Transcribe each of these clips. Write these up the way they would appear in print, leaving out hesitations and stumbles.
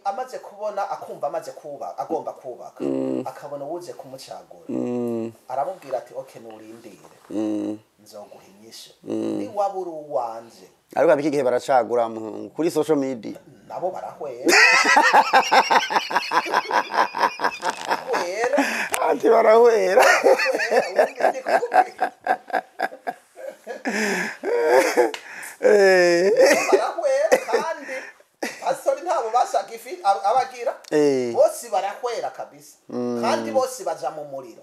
Amaze kubona, akumva amaze kuba agomba kubaka, akabona uwuze kumucagura, aramubwira ati: "Okay, nurindire, nzoguha inyishu niwaba uri uwanje." Ariko abiki gihe baracagura, muhungu, kuri social media. Nabo barahwera, barahwera. Ati barahwera. Barahwera, ndi kukubwira. Barahwera kandi pastori ntabo bashaka ifi abagira. Bose barahwera kabisa, kandi bose baja mu muriro.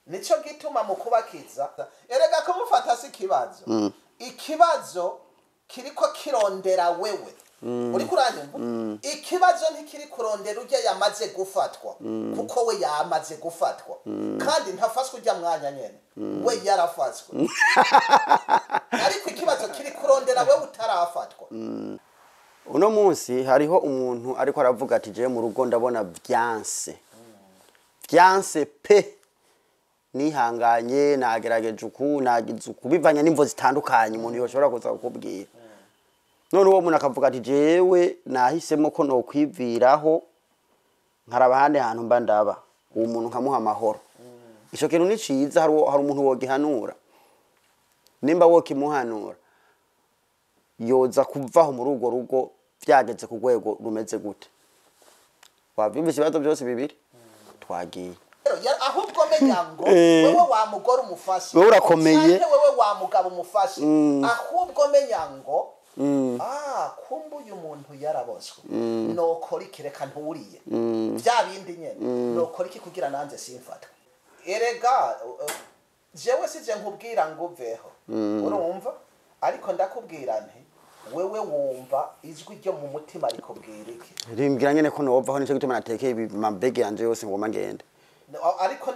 Nico gituma mu kubakiza, erega kumufata si ikibazo. Ikibazo kiriko kirondera wewe uriko uranyumva. Ikibazo ntikiri kurondera urya yamaze gufatwa, kuko we yamaze gufatwa kandi ntafashwe urya mwanya nyene, we yarafashwe. Ariko ikibazo kiri kurondera wewe utarafatwa. Uno munsi hariho umuntu ariko aravuga ati: "Jewe mu rugo ndabona vyanse, vyanse pe, nihanganye, nagerageje uku, nagize uku," bivanye n'imvo zitandukanye umuntu yoshobora kuza kukubwira. None uwo muntu akavuga ati: "Jewe nahisemo ko nokwiviraho, nkaraba ahandi hantu mba ndaba." Uwo muntu nkamuha amahoro. Ico kintu ni ciza. Hari umuntu wogihanura? Nimba wokimuhanura, yoza kuvaho muri urwo rugo vyageze ku rwego rumeze gute? Wavyumvise ibibazo byose bibiri twagiye. Ahubwo menya ngo wewe wa mugore umufashe, Wewe urakomeye. canke wewe wa mugabo umufashe, ahubwo menya ngo kumbe uyu muntu yaraboswe, nokora iki? Reka nturiye bya bindi nyene, nokora iki kugira nanze simfatwe? Erega jewe sije nkubwira ngo uveho, urumva? Ariko ndakubwira nti: wewe wumva ijwi ryo mu mutima rikubwira iki? Rimbwira nyene ko novaho. Nico gituma natekeye ibi mabege yanje yose ngoma ngende. Ariko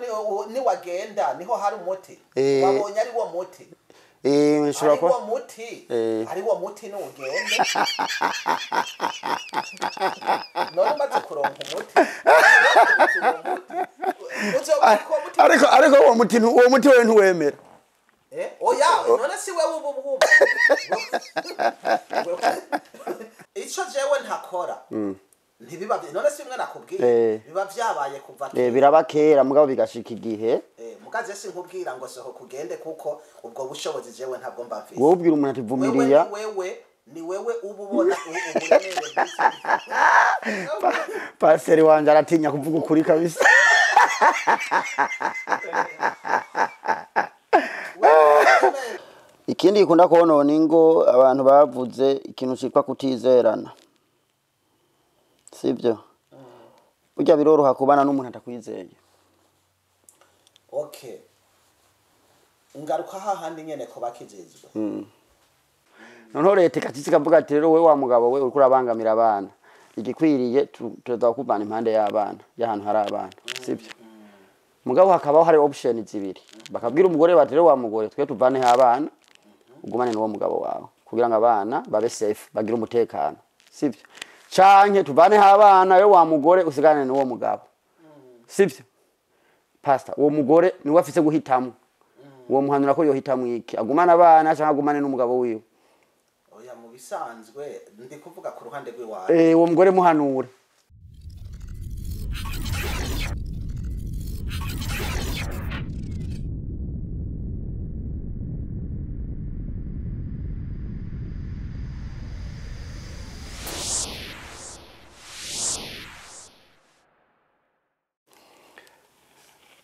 niwagenda niho hari umuti. Wabonye ari wo muti? Nshobora Ari kuba wo muti. Ari wo muti, nugende. None umaze kuronka umuti, uzobona ko uwo muti Ariko uwo muti wewe ntiwemera. Oya, none si wewe ubu bwumva ico jewe ntakora ntibiba none si bimwe nakubwiye? Biba vyabaye kuva kera. Biraba kera, mugabo bigashika igihe. Mugaze sinkubwira ngo sohoka ugende, kuko ubwo bushobozi jewe ntabwo mba mfise. Wowe ubwira umuntu ati Wewe vumiriya. Ni wewe uba ubona uburemere bw'iki. Pasiteri wanje aratinya kuvuga ukuri kabisa. Wewe Ikindi gikunda konona ingo, abantu bavuze ikintu citwa kutizerana, sibyo? Burya biroroha kubana n'umuntu atakwizeye? Okay, ngaruka hahandi nyene ko bakijijwe. Noneho leta ikatitse ikavuga ati: "Rero wewe wa mugabo we, uriko urabangamira abana, igikwiriye tuza kuvana impande y'abana, y'ahantu hari abana," sibyo? Mugabo hakabaho hari option zibiri. Bakabwira umugore bati: "Rero wa mugore, twe tuvaneho abana, ugumane n'uwo mugabo wawe kugira ngo abana babe safe, bagire umutekano," sibyo? Canke tuvaneho abana, yo wa mugore usigane n'uwo mugabo, sibyo? Pastor, uwo mugore niwe afise guhitamo. Uwo muhanura ko yohitamwo iki? Agumane abana canke agumane n'umugabo wiwe? Oya, mu bisanzwe ndi kuvuga ku ruhande rw'iwawe. Uwo mugore muhanure.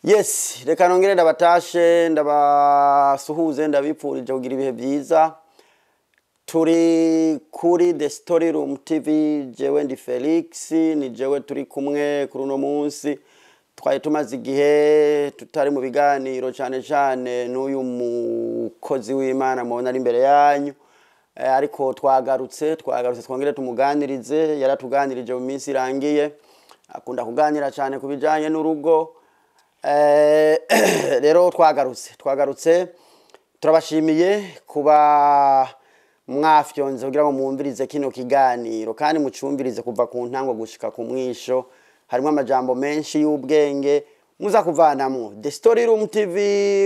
Yes, reka nongere ndabatashe, ndabasuhuze, ndabipfurije kugira ibihe byiza. Turi kuri The Story Room TV. Jewe ndi Felix, ni jewe turi kumwe kuri uno munsi. Twari tumaze igihe tutari mu biganiro, cyane cyane n'uyu mukozi w'Imana mubona ari imbere yanyu. Ariko twagarutse twongere tumuganirize. Yaratuganirije mu minsi irangiye, akunda kuganira cyane ku bijyanye n'urugo. Rero twagarutse, turabashimiye kuba mwafyonze kugira ngo mwumvirize kino kiganiro, kandi mucumvirize kuva ku ntango gushika ku mwisho. Harimo amajambo menshi y'ubwenge muza kuvanamwo. The Story Room TV,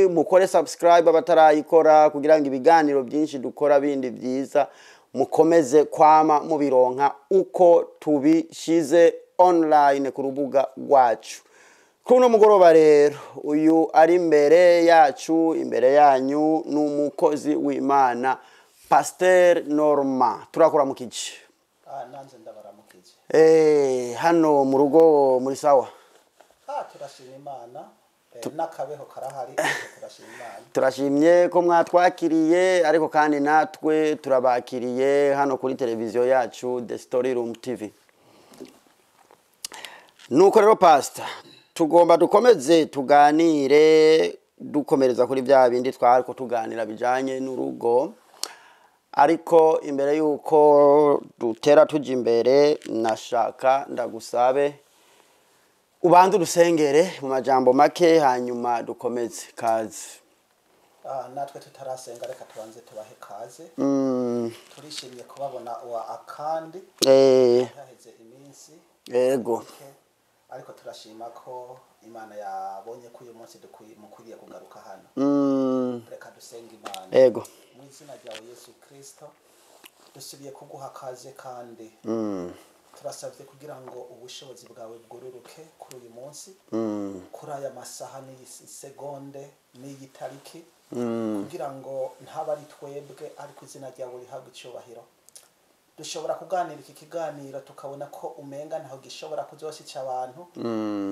mukore subscribe abatarayikora, kugira ngo ibiganiro byinshi dukora bindi byiza mukomeze kwama mubironka uko tubishize online ku rubuga rwacu. Kuri uno mugoroba rero, uyu ari imbere yacu, imbere yanyu, ni umukozi w'Imana Pasteur Norma. Turakuramukije. Nanjye ndabaramukije. Hano mu rugo muri sawa? Turashima Imana. N'akabeho karahari, ariko turashima Imana. Turashimye ko mwatwakiriye, ariko kandi natwe turabakiriye hano kuri televiziyo yacu The Story Room TV. Nuko rero pastor, tugomba dukomeze tuganire, dukomereza kuri bya bindi twariko tuganira bijanye n'urugo. Ariko imbere yuko dutera tuja imbere, nashaka ndagusabe ubanze udusengere mu majambo make, hanyuma dukomeze. Kaze. Natwe tutarasenga, reka tubanze tubahe kaze. Turishimye kubabona wa akandi. Haheze iminsi mike, ariko turashima ko Imana yabonye ko uyu munsi mukwiriye kugaruka hano. Reka dusenge Imana. Mu izina ryawe Yesu Kristo, dusubiye kuguha kaze, kandi turasabye kugira ngo ubushobozi bwawe bwururuke kuri uyu munsi, kuri aya masaha n'iyi segonde n'iyi tariki, kugira ngo ntabe ari twebwe, ariko izina ryawe rihabwe icyubahiro. Dushobora kuganira iki kiganiro tukabona ko umenga ntaho gishobora kuzoshica abantu,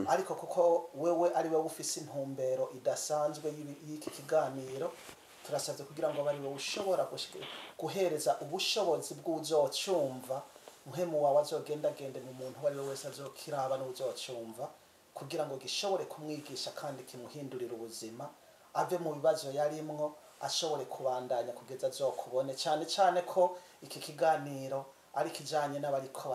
ariko kuko wewe ari wowe ufise intumbero idasanzwe y'iki kiganiro, turasabye kugira ngo abe ari wowe ushobora guhereza ubushobozi bw'uzocumva. Muhemu wawe azogendagende mu muntu uwo ari we wese azokiraba n'uzocumva, kugira ngo gishobore kumwigisha kandi kimuhindurire ubuzima, ave mu bibazo yarimwo, ashobore kubandanya kugeza azokubone. Cyane cyane ko iki kiganiro ari kijanye n'abariko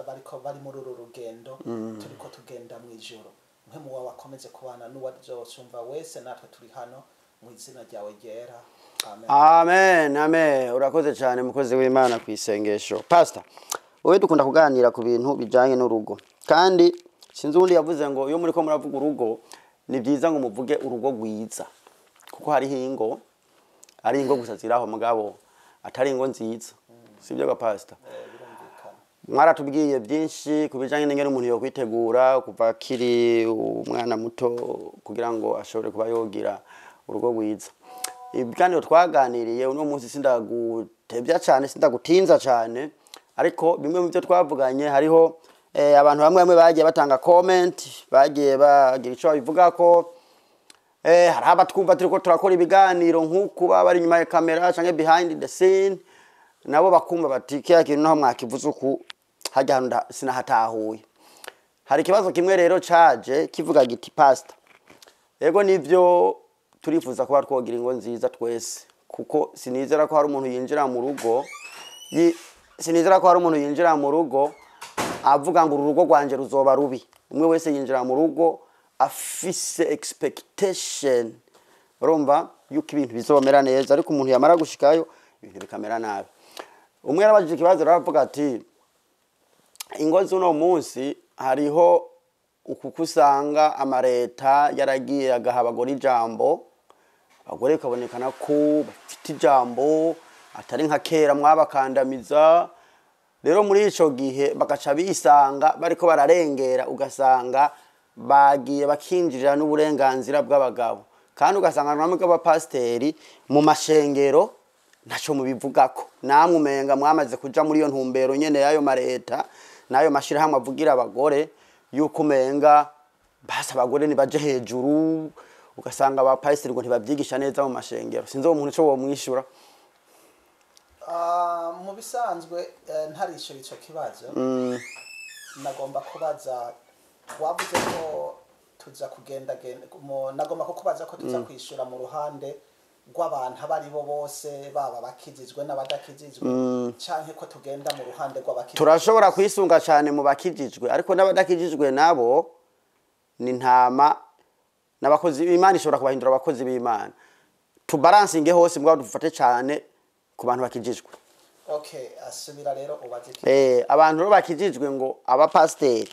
bariko bari muri uru rugendo turiko tugenda mu ijoro. Muhemu wawe akomeze kubana n'uwazocumva wese, natwe turi hano, mu izina ryawe ryera, amen. Amen, amen. Urakoze cyane mukozi w'Imana ku isengesho. Pastor, wowe dukunda kuganira ku bintu bijanye n'urugo, kandi sinzi uwundi yavuze ngo iyo muriko muravuga urugo, ni byiza ngo muvuge urugo rwiza, kuko hariho ingo ari ingo gusa ziraho, mugabo atari ingo nziza. Sibyo ga pastor? Birumvikana. Mwaratubwiye byinshi ku bijanye n'ingene umuntu yokwitegura kuva akiri umwana muto kugira ngo ashobore kuba yogira urugo rwiza. Ibiganiro twaganiriye uno munsi, sindagutebya cyane, sindagutinza cyane, ariko bimwe mu byo twavuganye, hariho abantu bamwe bamwe bagiye batanga comment, bagiye bagira ico babivugako. Hariho abatwumva turiko turakora ibiganiro nk'uku, baba bari inyuma ya kamera canke behind the scene, nabo bakumva bati kiya kintu naho mwakivuze uku, hajya hantu sinahatahuye. Hari ikibazo kimwe rero caje kivuga giti: "Pastor, yego nivyo, turifuza kuba twogira ingo nziza twese, kuko sinizera ko hari umuntu yinjira mu rugo sinizera ko hari umuntu yinjira mu rugo avuga ngo uru rugo rwanje ruzoba rubi. Umwe wese yinjira mu rugo afise expectation, urumva, yuko ibintu bizomera neza, ariko umuntu yamara gushikayo ibintu bikamera nabi." Umwe yarabajije ikibazo, aravuga ati ingo z'uno munsi hariho ukuko usanga amareta yaragiye agaha abagore ijambo, abagore bikabonekana ko bafite ijambo, atari nka kera mwabakandamiza. Rero muri ico gihe bagaca bisanga bariko bararengera, ugasanga bagiye bakinjirira n'uburenganzira bw'abagabo, kandi ugasanga namwe bw'abapasiteri mu mashengero ntaco mubivugako. Namwe umenga mwamaze kuja muri iyo ntumbero nyene y'ayo mareta n'ayo mashirahamwe avugira abagore, yuko umenga basi abagore nibaje hejuru, ugasanga abapasiteri ngo ntibavyigisha neza mu mashengero." Sinzi uwo muntu ico womwishura. Mu bisanzwe, ntarishura ico kibazo, nagomba kubaza, wavuze ko tuza kugendagenda nagomba kukubaza ko tuza kwishura mu ruhande rw'abantu abo ari bo bose, baba bakijijwe n'abadakijijwe, canke ko tugenda mu ruhande rw'abakijijwe? Turashobora kwisunga cyane mu bakijijwe, ariko n'abadakijijwe nabo ni ntama n'abakozi b'Imana, ishobora kubahindura abakozi b'Imana. Tubaransinge hose, mugabo dufate cyane ku bantu bakijijwe. Okay, asubira rero ubaze iki. Abantu rero bakijijwe, ngo abapasiteri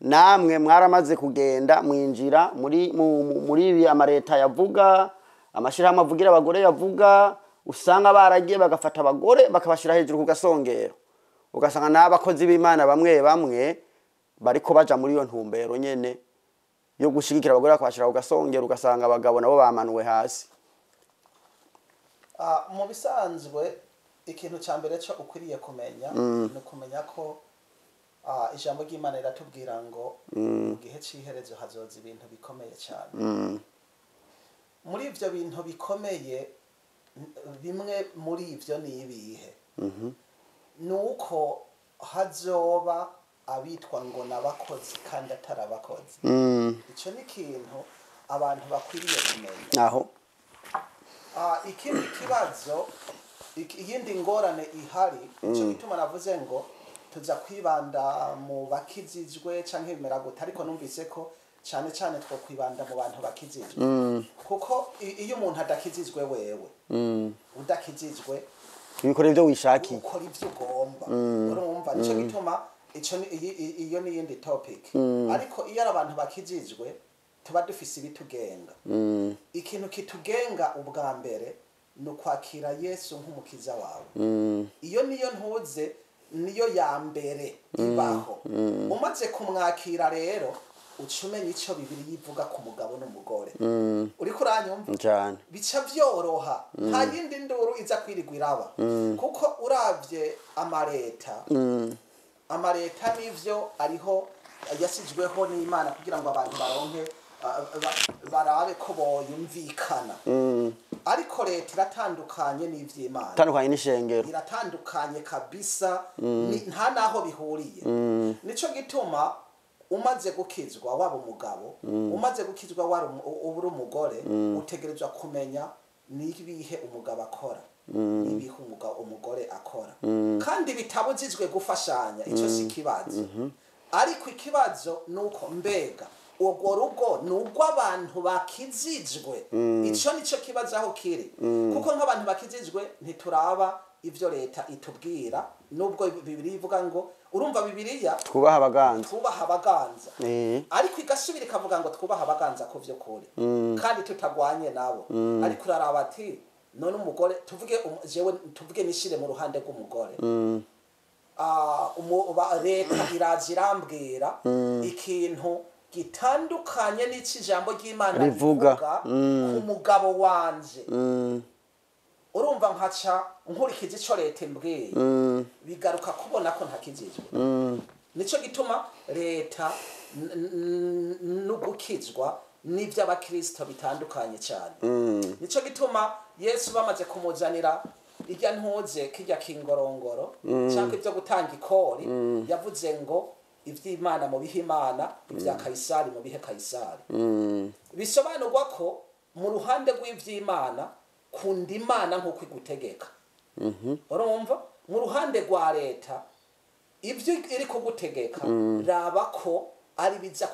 namwe mwaramaze kugenda mwinjira muri muri ibi amareta yavuga, amashirahamwe avugira abagore yavuga. Usanga baragiye bagafata abagore bakabashyira hejuru ku gasongero, ugasanga n'abakozi b'Imana bamwe bamwe bariko baja muri iyo ntumbero nyene yo gushigikira abagore bakabashyira ku gasongero, ugasanga abagabo nabo bamanuwe hasi. Mu bisanzwe, ikintu cya mbere cyo ukwiriye kumenya ni ukumenya ko ijambo ry'Imana riratubwira ngo mu gihe cy'iherezo hazoza ibintu bikomeye cyane. Muri ibyo bintu bikomeye, bimwe muri ibyo ni ibihe? Ni uko hazoba abitwa ngo n'abakozi kandi atari abakozi. Icyo ni ikintu abantu bakwiriye kumenya. Aho. Ikindi kibazo, iyindi ngorane ihari, icyo gituma navuze ngo tuza kwibanda mu bakizijwe canke bimera gute, ariko numvise ko cyane cyane two kwibanda mu bantu bakizijwe, kuko iyo umuntu adakizijwe, wewe udakizijwe, ibikora ibyo wishakiye, ukora ibyo ugomba, urumva? Nicyo gituma ico iyo ni iyindi topic. Ariko iyo ari abantu bakijijwe, tuba dufise ibitugenga. Ikintu kitugenga ubwa mbere ni ukwakira Yesu nk'umukiza wawe. Iyo niyo ntuze, niyo ya mbere ibaho. Umaze kumwakira rero, uca umenya icyo Bibiliya ivuga ku mugabo n'umugore. Uriko uranyumva? Cyane. Bica byoroha, nta yindi nduru iza kwirirwa iraba, kuko uravye amareta n'ivyo ariho yasizweho n'Imana kugira ngo abantu baronke barabe ko boyumvikana, ariko leta iratandukanye n'ivy'Imana. Itandukanye n'ishengero. Iratandukanye kabisa, nta naho bihuriye. Nico gituma umaze gukizwa waba umugabo, umaze gukizwa waba uba uri umugore, utegerezwa kumenya n'ibihe umugabo akora, n'ibihe umugore akora, kandi bitabujijwe gufashanya. Icyo si ikibazo, ariko ikibazo ni uko mbega urwo rugo ni urw'abantu bakizijwe? Icyo nicyo kibazo aho kiri, kuko nk'abantu bakizijwe ntituraba ibyo leta itubwira, nubwo Bibiliya ivuga ngo, urumva, Bibiliya twubaha abaganza. Twubaha abaganza, ariko igasubira ikavuga ngo twubaha abaganza ku vy'ukuri kandi tutagwanye nabo. Ariko uraraba ati none umugore, tuvuge jewe tuvuge nishire mu ruhande rw'umugore, leta iraza irambwira ikintu gitandukanye n'icyo ijambo ry'Imana rivuga. Rivuga ku mugabo wanje, urumva nkaca nkurikiza ico leta imbwiye, bigaruka kubona ko ntakijijwe. Nico gituma leta n'ugukizwa n'iby'abakristo bitandukanye cyane. Nico gituma Yesu bamaze kumuzanira irya ntuze kirya kingorongoro cyangwa ibyo gutanga ikori, yavuze ngo iby'Imana mu bihe Imana, ibya Kayisari mu bihe Kayisari. Bisobanurwa ko mu ruhande rw'iby'Imana, kunda Imana nk'uko igutegeka. Urumva, mu ruhande rwa leta, ibyo iri kugutegeka, raba ko ari biza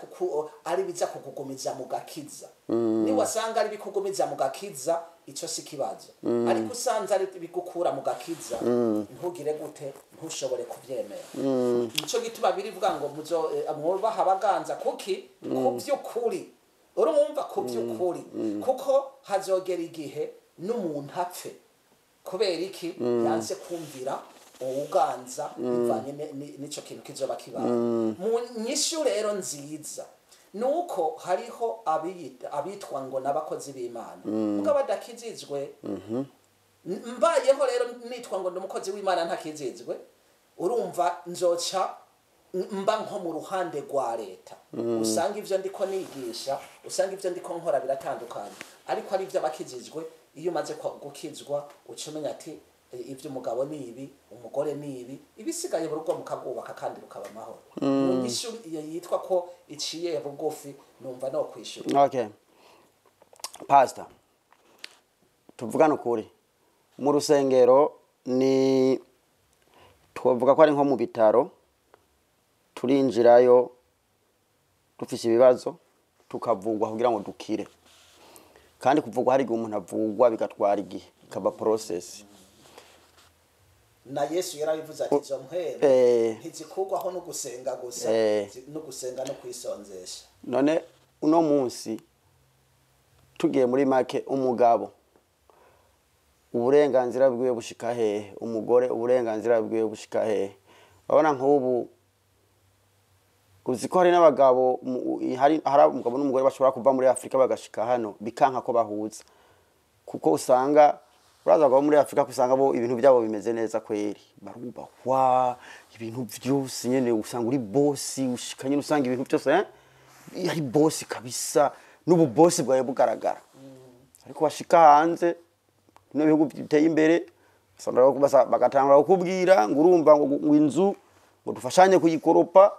kukugumiza mu gakiza. Niwasanga ari bikugumiza mu gakiza, icyo si kibazo, ariko usanze ari bigukura mu gakiza, ntugire gute, ntushobore kubyemera. Nico gituma birivuga ngo muzo mwubaha abaganza kuki? Ku by'ukuri. Urumva, ku by'ukuri, kuko hazogera igihe n'umuntu apfe kubera iki? Yanse kumvira uwuganza, bivanye n'ico kintu kizoba kibaye. Mu nyishu rero nziza ni uko hariho abitwa ngo n'abakozi b'Imana muga badakijijwe. Mbayeho rero nitwa ngo ndi umukozi w'Imana ntakijijwe, urumva nzoca mba nko mu ruhande rwa leta. Usanga ivyo ndiko nigisha, usanga ivyo ndiko nkora biratandukanye, ariko ari ivy'abakijijwe. Iyo umaze gukizwa, uca umenya ati ivy'umugabo ni ibi, umugore ni ibi, ibisigaye urugo mukabwubaka kandi rukaba amahoro. Mu nyishu iyo yitwa ko iciye bugufi, numva no kwishura. Okay, pastor, tuvugane ukuri, mu rusengero ni twavuga ko ari nko mu bitaro, turinjirayo dufise ibibazo, tukavugwa kugira ngo dukire. Kandi kuvugwa, hari igihe umuntu avugwa bigatwara igihe, ikaba process. Na Yesu yarabivuze ati izo mpwemu ntizikurwaho no gusenga gusa, no gusenga no kwisonzesha. None uno munsi tugiye muri make, umugabo Uburenganzira bwiwe bushika hehe? Umugore uburenganzira bwiwe bushika hehe? Urabona nk'ubu uzi ko hari n'abagabo, hari umugabo n'umugore bashobora kuva muri Afurika bagashika hano bikanka ko bahuza, kuko usanga uraza abagabo muri Afurika usanga bo ibintu byabo bimeze neza kweri, barubahwa ibintu byose nyene, usanga uri bosi, ushika nyene usanga ibintu byose ari bosi kabisa, n'ubu bosi bwawe bugaragara. Ariko bashika hanze no bihugu biteye imbere usanga bagatangura kukubwira ngo urumva ngo inzu ngo dufashanye kuyikoropa,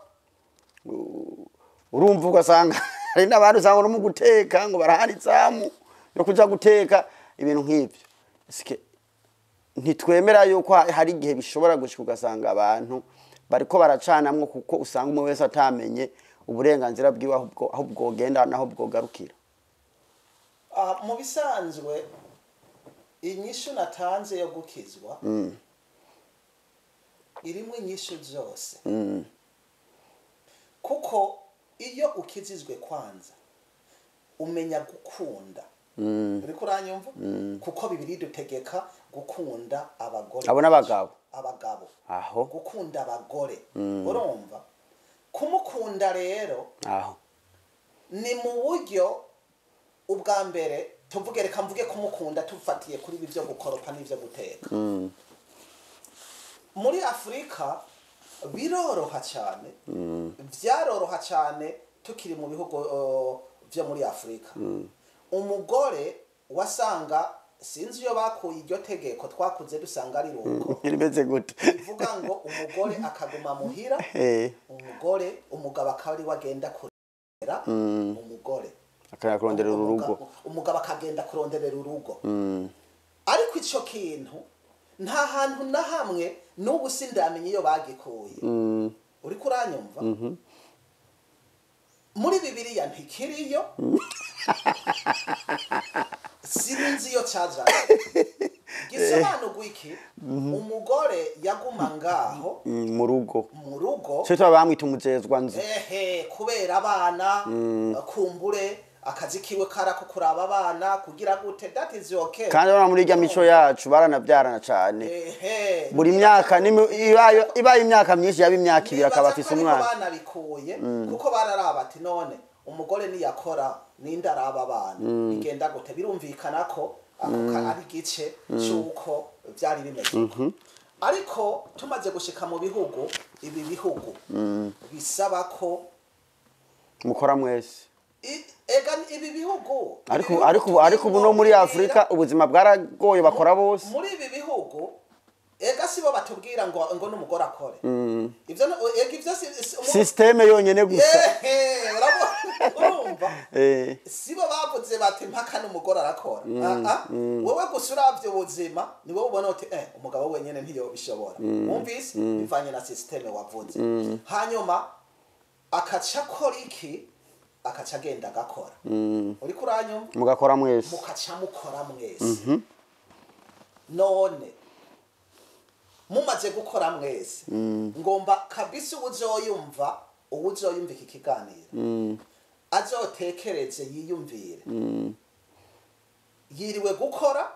urumva ugasanga hari n'abantu usanga no mu guteka ngo barahana izamu yo kuja guteka ibintu nk'ibyo. Eske ntitwemera yuko hari igihe bishobora gushika ugasanga abantu bariko baracanamwo, kuko usanga umwe wese atamenye uburenganzira bwiwe aho bwogenda naho bwogarukira? Mu bisanzwe inyishu natanze yo gukizwa irimo inyishu zose, kuko iyo ukizizwe kwanza umenya gukunda. Uriko uranyumva? Kuko Bibiliya idutegeka gukunda abagore. Abo n'abagabo. Abagabo. Aho. Gukunda abagore. Urumva? Kumukunda rero aho ni mu buryo ubwa mbere tuvuge, reka mvuge kumukunda tufatiye kuri ibi byo gukoropa n'ibyo guteka. Muri Afurika biroroha cyane, byaroroha cyane tukiri mu bihugu byo muri Afurika. Umugore wasanga, sinzi iyo bakuye iryo tegeko, twakuze dusanga ari ruko rimeze gute? Bivuga ngo umugore akaguma muhira, umugore umugabo akaba ari we agenda kurera umugore, akajya kuronderera urugo. Umugabo akagenda kuronderera urugo. Ariko ico kintu nta hantu na hamwe n'ubu sindamenya iyo bagikuye. Uriko uranyumva? Muri Bibiliya ntikiriyo, sinzi iyo cajanye. Gisobanurwa iki? Umugore yaguma ngaho mu rugo, mu rugo. Cyo tuba bamwita umujezwa nzu. Ehe, kubera abana, kumbure akazi kiwe karako kuraba abana kugira gute, that is okay. Kandi urabona muri irya mico yacu baranabyarana cyane. Buri myaka ibaye imyaka myinshi yaba imyaka 2 akaba afise umwana. Banabikuye kuko bararaba ati none umugore niyakora ninde araba abana, bigenda gute? Birumvikana ko ako ari igice cy'uko byari bimeze. Ariko tumaze gushika mu bihugu, ibi bihugu bisaba ko mukora mwese. Ega ibi bihugu, ariko ubu no muri Afrika ubuzima bwaragoye, bakora bose. Muri ibi bihugu ega sibo batubwira ngo n'umugore akore. Ivyo ega ivyo systeme yonyene gusa. Urumva? Sibo bavuze bati mpaka n'umugore arakora. Wewe gusa uravye ubuzima ni wowe ubona uti umugabo wenyene ntiyobishobora. Wumvise? Bivanye na systeme wavuze. Hanyuma akaca akora iki? Akaca agenda agakora. Uriko uranyumva? Mugakora mwese. Mukaca mukora mwese. None mumaze gukora mwese, ngomba kabisa uwuzoyumva iki kiganiro azotekereze, yiyumvire. Yiriwe gukora,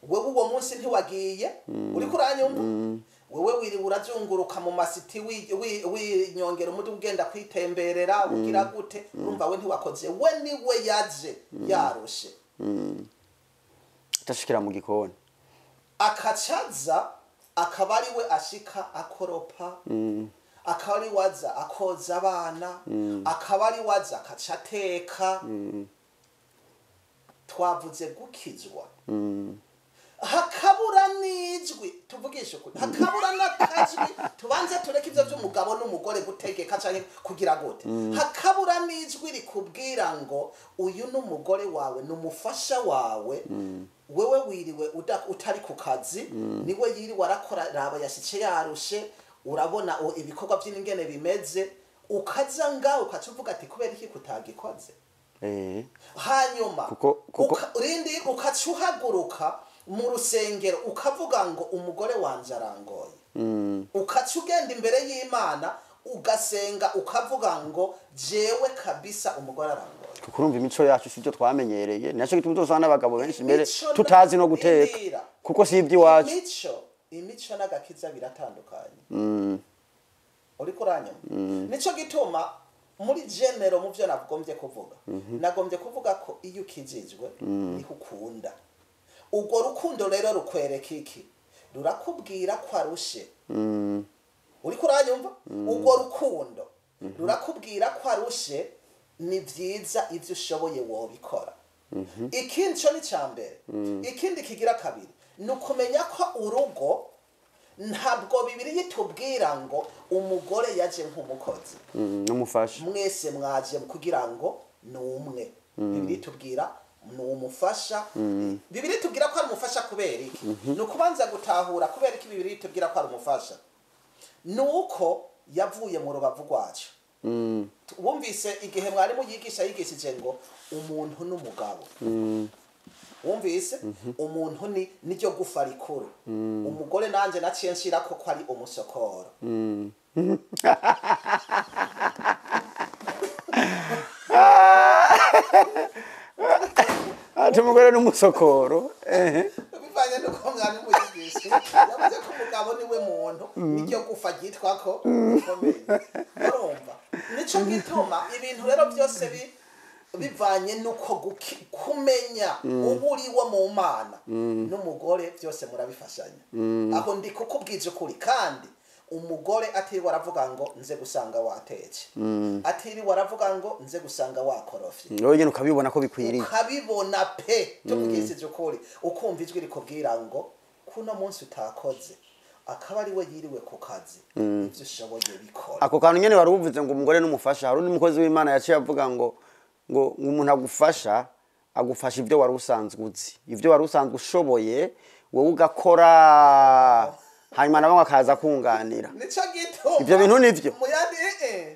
wewe uwo munsi ntiwagiye. Uriko uranyumva? Wewe wiriwe urazunguruka mu masiti, winyongera umudu ugenda kwitemberera ugira gute, urumva we ntiwakoze, we niwe yaje yarushe atashikira mu gikoni, akacaza akaba ari we ashika akoropa, akaba ari waza akoza abana, akaba ari waza akaca ateka. Twavuze gukizwa, hakabura n'ijwi, tuvugishe ukuri, hakabura n'akajwi. Tubanze tureke ivyo vy'umugabo n'umugore gutegeka canke kugira gute. Hakabura n'ijwi rikubwira ngo uyu n'umugore wawe, n'umufasha wawe, wewe wiriwe utari ku kazi, niwe yiriwe arakora, raba yashice yarushe, urabona ibikorwa by'ingene bimeze, ukaza ngaho ukaca uvuga ati kubera iki kutagikoze? Hanyuma urindi ukaca uhaguruka mu rusengero ukavuga ngo umugore wanje arangoye. Ukaca ugenda imbere y'Imana ugasenga ukavuga ngo jewe kabisa umugore arangoye. Tukurumva imico yacu sivyo twamenyereye, nacyo gituma uzosanga n'abagabo benshi mbere Imico na- tutazi no guteka Indira. kuko si iby'iwacu. Imico n'agakiza biratandukanye. Uriko uranyuma? Nico gituma muri général, mu byo nagombye kuvuga, nagombye kuvuga ko iyo ukijijwe niho ukunda. Urwo rukundo rero rukwereka iki? Rurakubwira ko arushe. Uriko uranyumva? Urwo rukundo rurakubwira ko arushe. Ni byiza, ibyo ushoboye wobikora. Ikindi cyo ni cya mbere. Ikindi kigira kabiri ni ukumenya ko urugo, ntabwo Bibiliya itubwira ngo umugore yaje nk'umukozi. N'umufasha. Mwese mwaje kugira ngo ni umwe. Bibiliya itubwira ni umufasha. Bibiliya itubwira ko ari umufasha kubera iki? Ni ukubanza gutahura kubera iki Bibiliya itubwira ko ari umufasha. Ni uko yavuye mu rubavu rwacu. Wumvise igihe mwarimu yigisha, yigishije ngo umuntu n'umugabo. Wumvise umuntu ni niryo gufa rikuru. Umugore nanjye naciye nshira ko ari umusokoro. Ati umugore n'umusokoro, ehe. Bivanye n'uko mwarimu yigisha, yavuze ko umugabo niwe muntu, niryo gufa ryitwa ko rikomeye. Urumva, nico gituma ibintu rero byose bivanye n'uko kumenya uba uri wo mu Mana n'umugore, byose murabifashanya. Aho ndi kukubwije ukuri. Kandi umugore atiriwe aravuga ngo nze gusanga watetse, atiriwe aravuga ngo nze gusanga wakorofye. Wowe nyine ukabibona ko bikwiriye. Ukabibona pe, tuvugishije ukuri, ukumva ijwi rikubwira ngo kuno munsi utakoze, akaba ari we yiriwe ku kazi, ibyo ushoboye bikora. Ako kantu nyene wari uvuze ngo umugore n'umufasha, hari undi mukozi w'Imana yaciye avuga ngo umuntu agufasha, agufasha ibyo wari usanzwe uzi, ibyo wari usanzwe ushoboye, wowe ugakora, hanyuma nabo akaza kunganira. Nico gituma Ivyo bintu nivyo. Mu yandi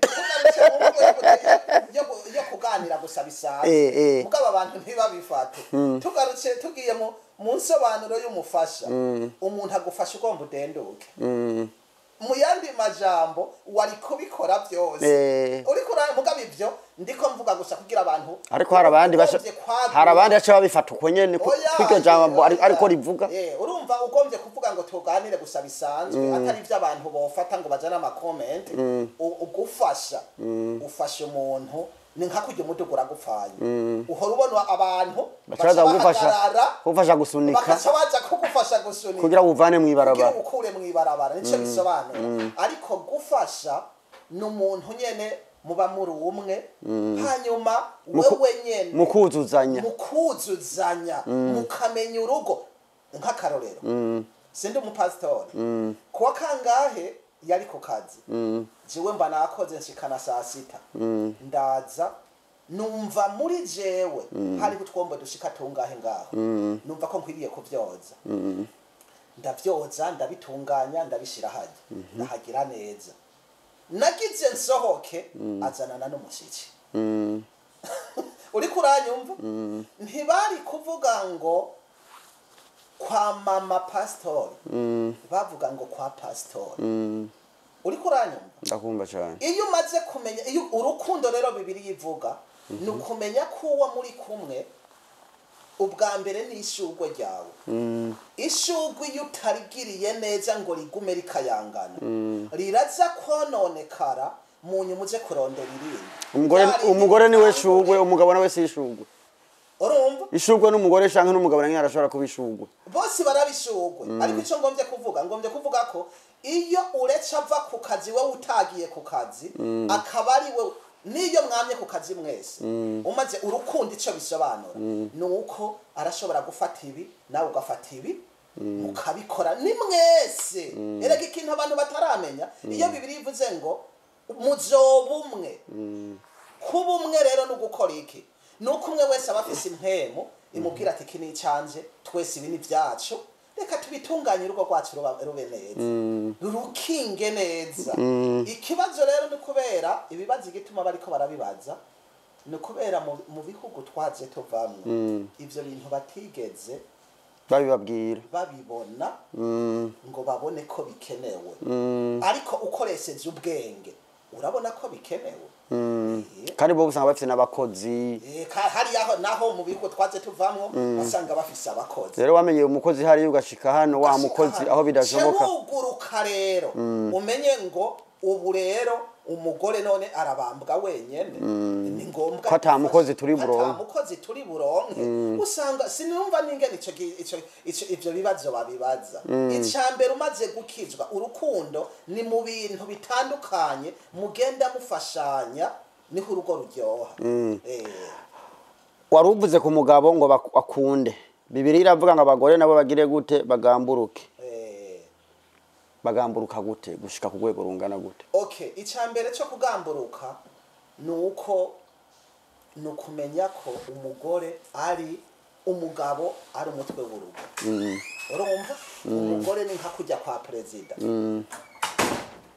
tugarutse mu mvugo yo kuganira gusa bisanzwe, mugabo abantu ntibabifate. Tugarutse tugiye mu nsobanuro y'umufasha, umuntu agufasha ugomba udenduke. Mu yandi majambo, wari kubikora byose. Uriko mugabo ivyo ndiko mvuga gusa kugira abantu Ariko hari abandi basha ugombye kwagura. Hari abandi baca babifata uko nyene Oya, kw'iryo jambo oya. ariko rivuga. Urumva, ugombye kuvuga ngo tuganire gusa bisanzwe, atari ibyo abantu bofata ngo bajane ama comments. Ugufasha, ufasha umuntu ni nka kurya umuduga uragupfanye, uhora ubona abantu baca baza kugufasha bahagarara, kugufasha gusunika. Bakaca baza kugufasha gusunika kugira uvane kugira mw'ibarabara. Ukure mw'ibarabara, nico bisobanura. Ariko gufasha ni umuntu nyene muba muri umwe, hanyuma wewe nyene mukuzuzanya. Mukuzuzanya, mukamenya urugo. Nk'akarorero, sindi umupasitori, kuwa kangahe yari ku kazi, jewe mba nakoze nshikana saa 6, ndaza numva muri jewe hariho utwombo dushika tungahe ngaho, numva ko nkwiriye kuvyoza. Ndavyoza, ndabitunganya, ndabishira hajya, ndahagira neza. Nagize nsohoke, azanana n'umushitsi. Uriko uranyumva? Ntibari kuvuga ngo kwa mama pasitori, bavuga ngo kwa pasitori. Uriko uranyumva? Ndakumva cyane. Iyo umaze kumenya iyo urukundo rero Bibiliya ivuga, ni ukumenya ko uwo muri kumwe ubwa mbere ni ishurwe ryawe. Ishurwe iyo utarigiriye neza ngo rigume rikayangana, riraza kononekara, mu nyuma uje kurondera irindi. Umugore Rya rindi umugore niwe ritangure. Shurwe, umugabo nawe si ishurwe. Urumva? Ishurwe n'umugore canke n'umugabo nawe arashobora kuba ishurwe. Bose barabishurwe. Ariko icyo ngombye kuvuga ko iyo uretse ava ku kazi, wowe utagiye ku kazi, akaba ari we, niyo mwamye ku kazi mwese, umaze urukundo icyo bisobanura ni uko arashobora gufata ibi, nawe ugafata ibi, mukabikora ni mwese. Erega ikintu abantu bataramenya, iyo Bibiliya ivuze ngo muzoba umwe, kuba umwe rero ni ugukora iki? Ni uko umwe wese aba afise impwemu imubwira ati iki ni icanje, twese ibi ni ibyacu, reka tubitunganye, urugo rwacu rube neza, rurukinge neza. Ikibazo rero ni kubera ibibazo, igituma bariko barabibaza ni ukubera mu bihugu twaje tuvamwo ivyo bintu batigeze babibabwira, babibona ngo babone ko bikenewe. Ariko ukoresheje ubwenge Urabona ko bikenewe. Kandi bo usanga bafite n'abakozi. Hariya naho mu bihugu twaze tuvamwo basanga bafise abakozi. Rero wamenye umukozi hariya ugashika hano wa mukozi aho bidashoboka. Wuguruka rero umenye ngo ubu rero umugore none arabambwa wenyene, ni ngombwa ko ata mukozi turi buronke. Ata mukozi turi buronke. Usanga sinumva n'ingene ico ivyo bibazo babibaza. Icambere umaze gukizwa, urukundo ni mu bintu bitandukanye mugenda mufashanya, niho urugo ruryoha. Wari uvuze ku mugabo ngo akunde. Bibiliya iravuga ngo abagore nabo bagire gute? Bagamburuke. Bagamburuka gute? Gushika ku rwego rungana gute? Okay, icambere cyo kugamburuka nuko nukumenya ko umugore ari umugabo ari umutwe w'urugo. Urumva? Umugore ni nka kujya kwa perezida.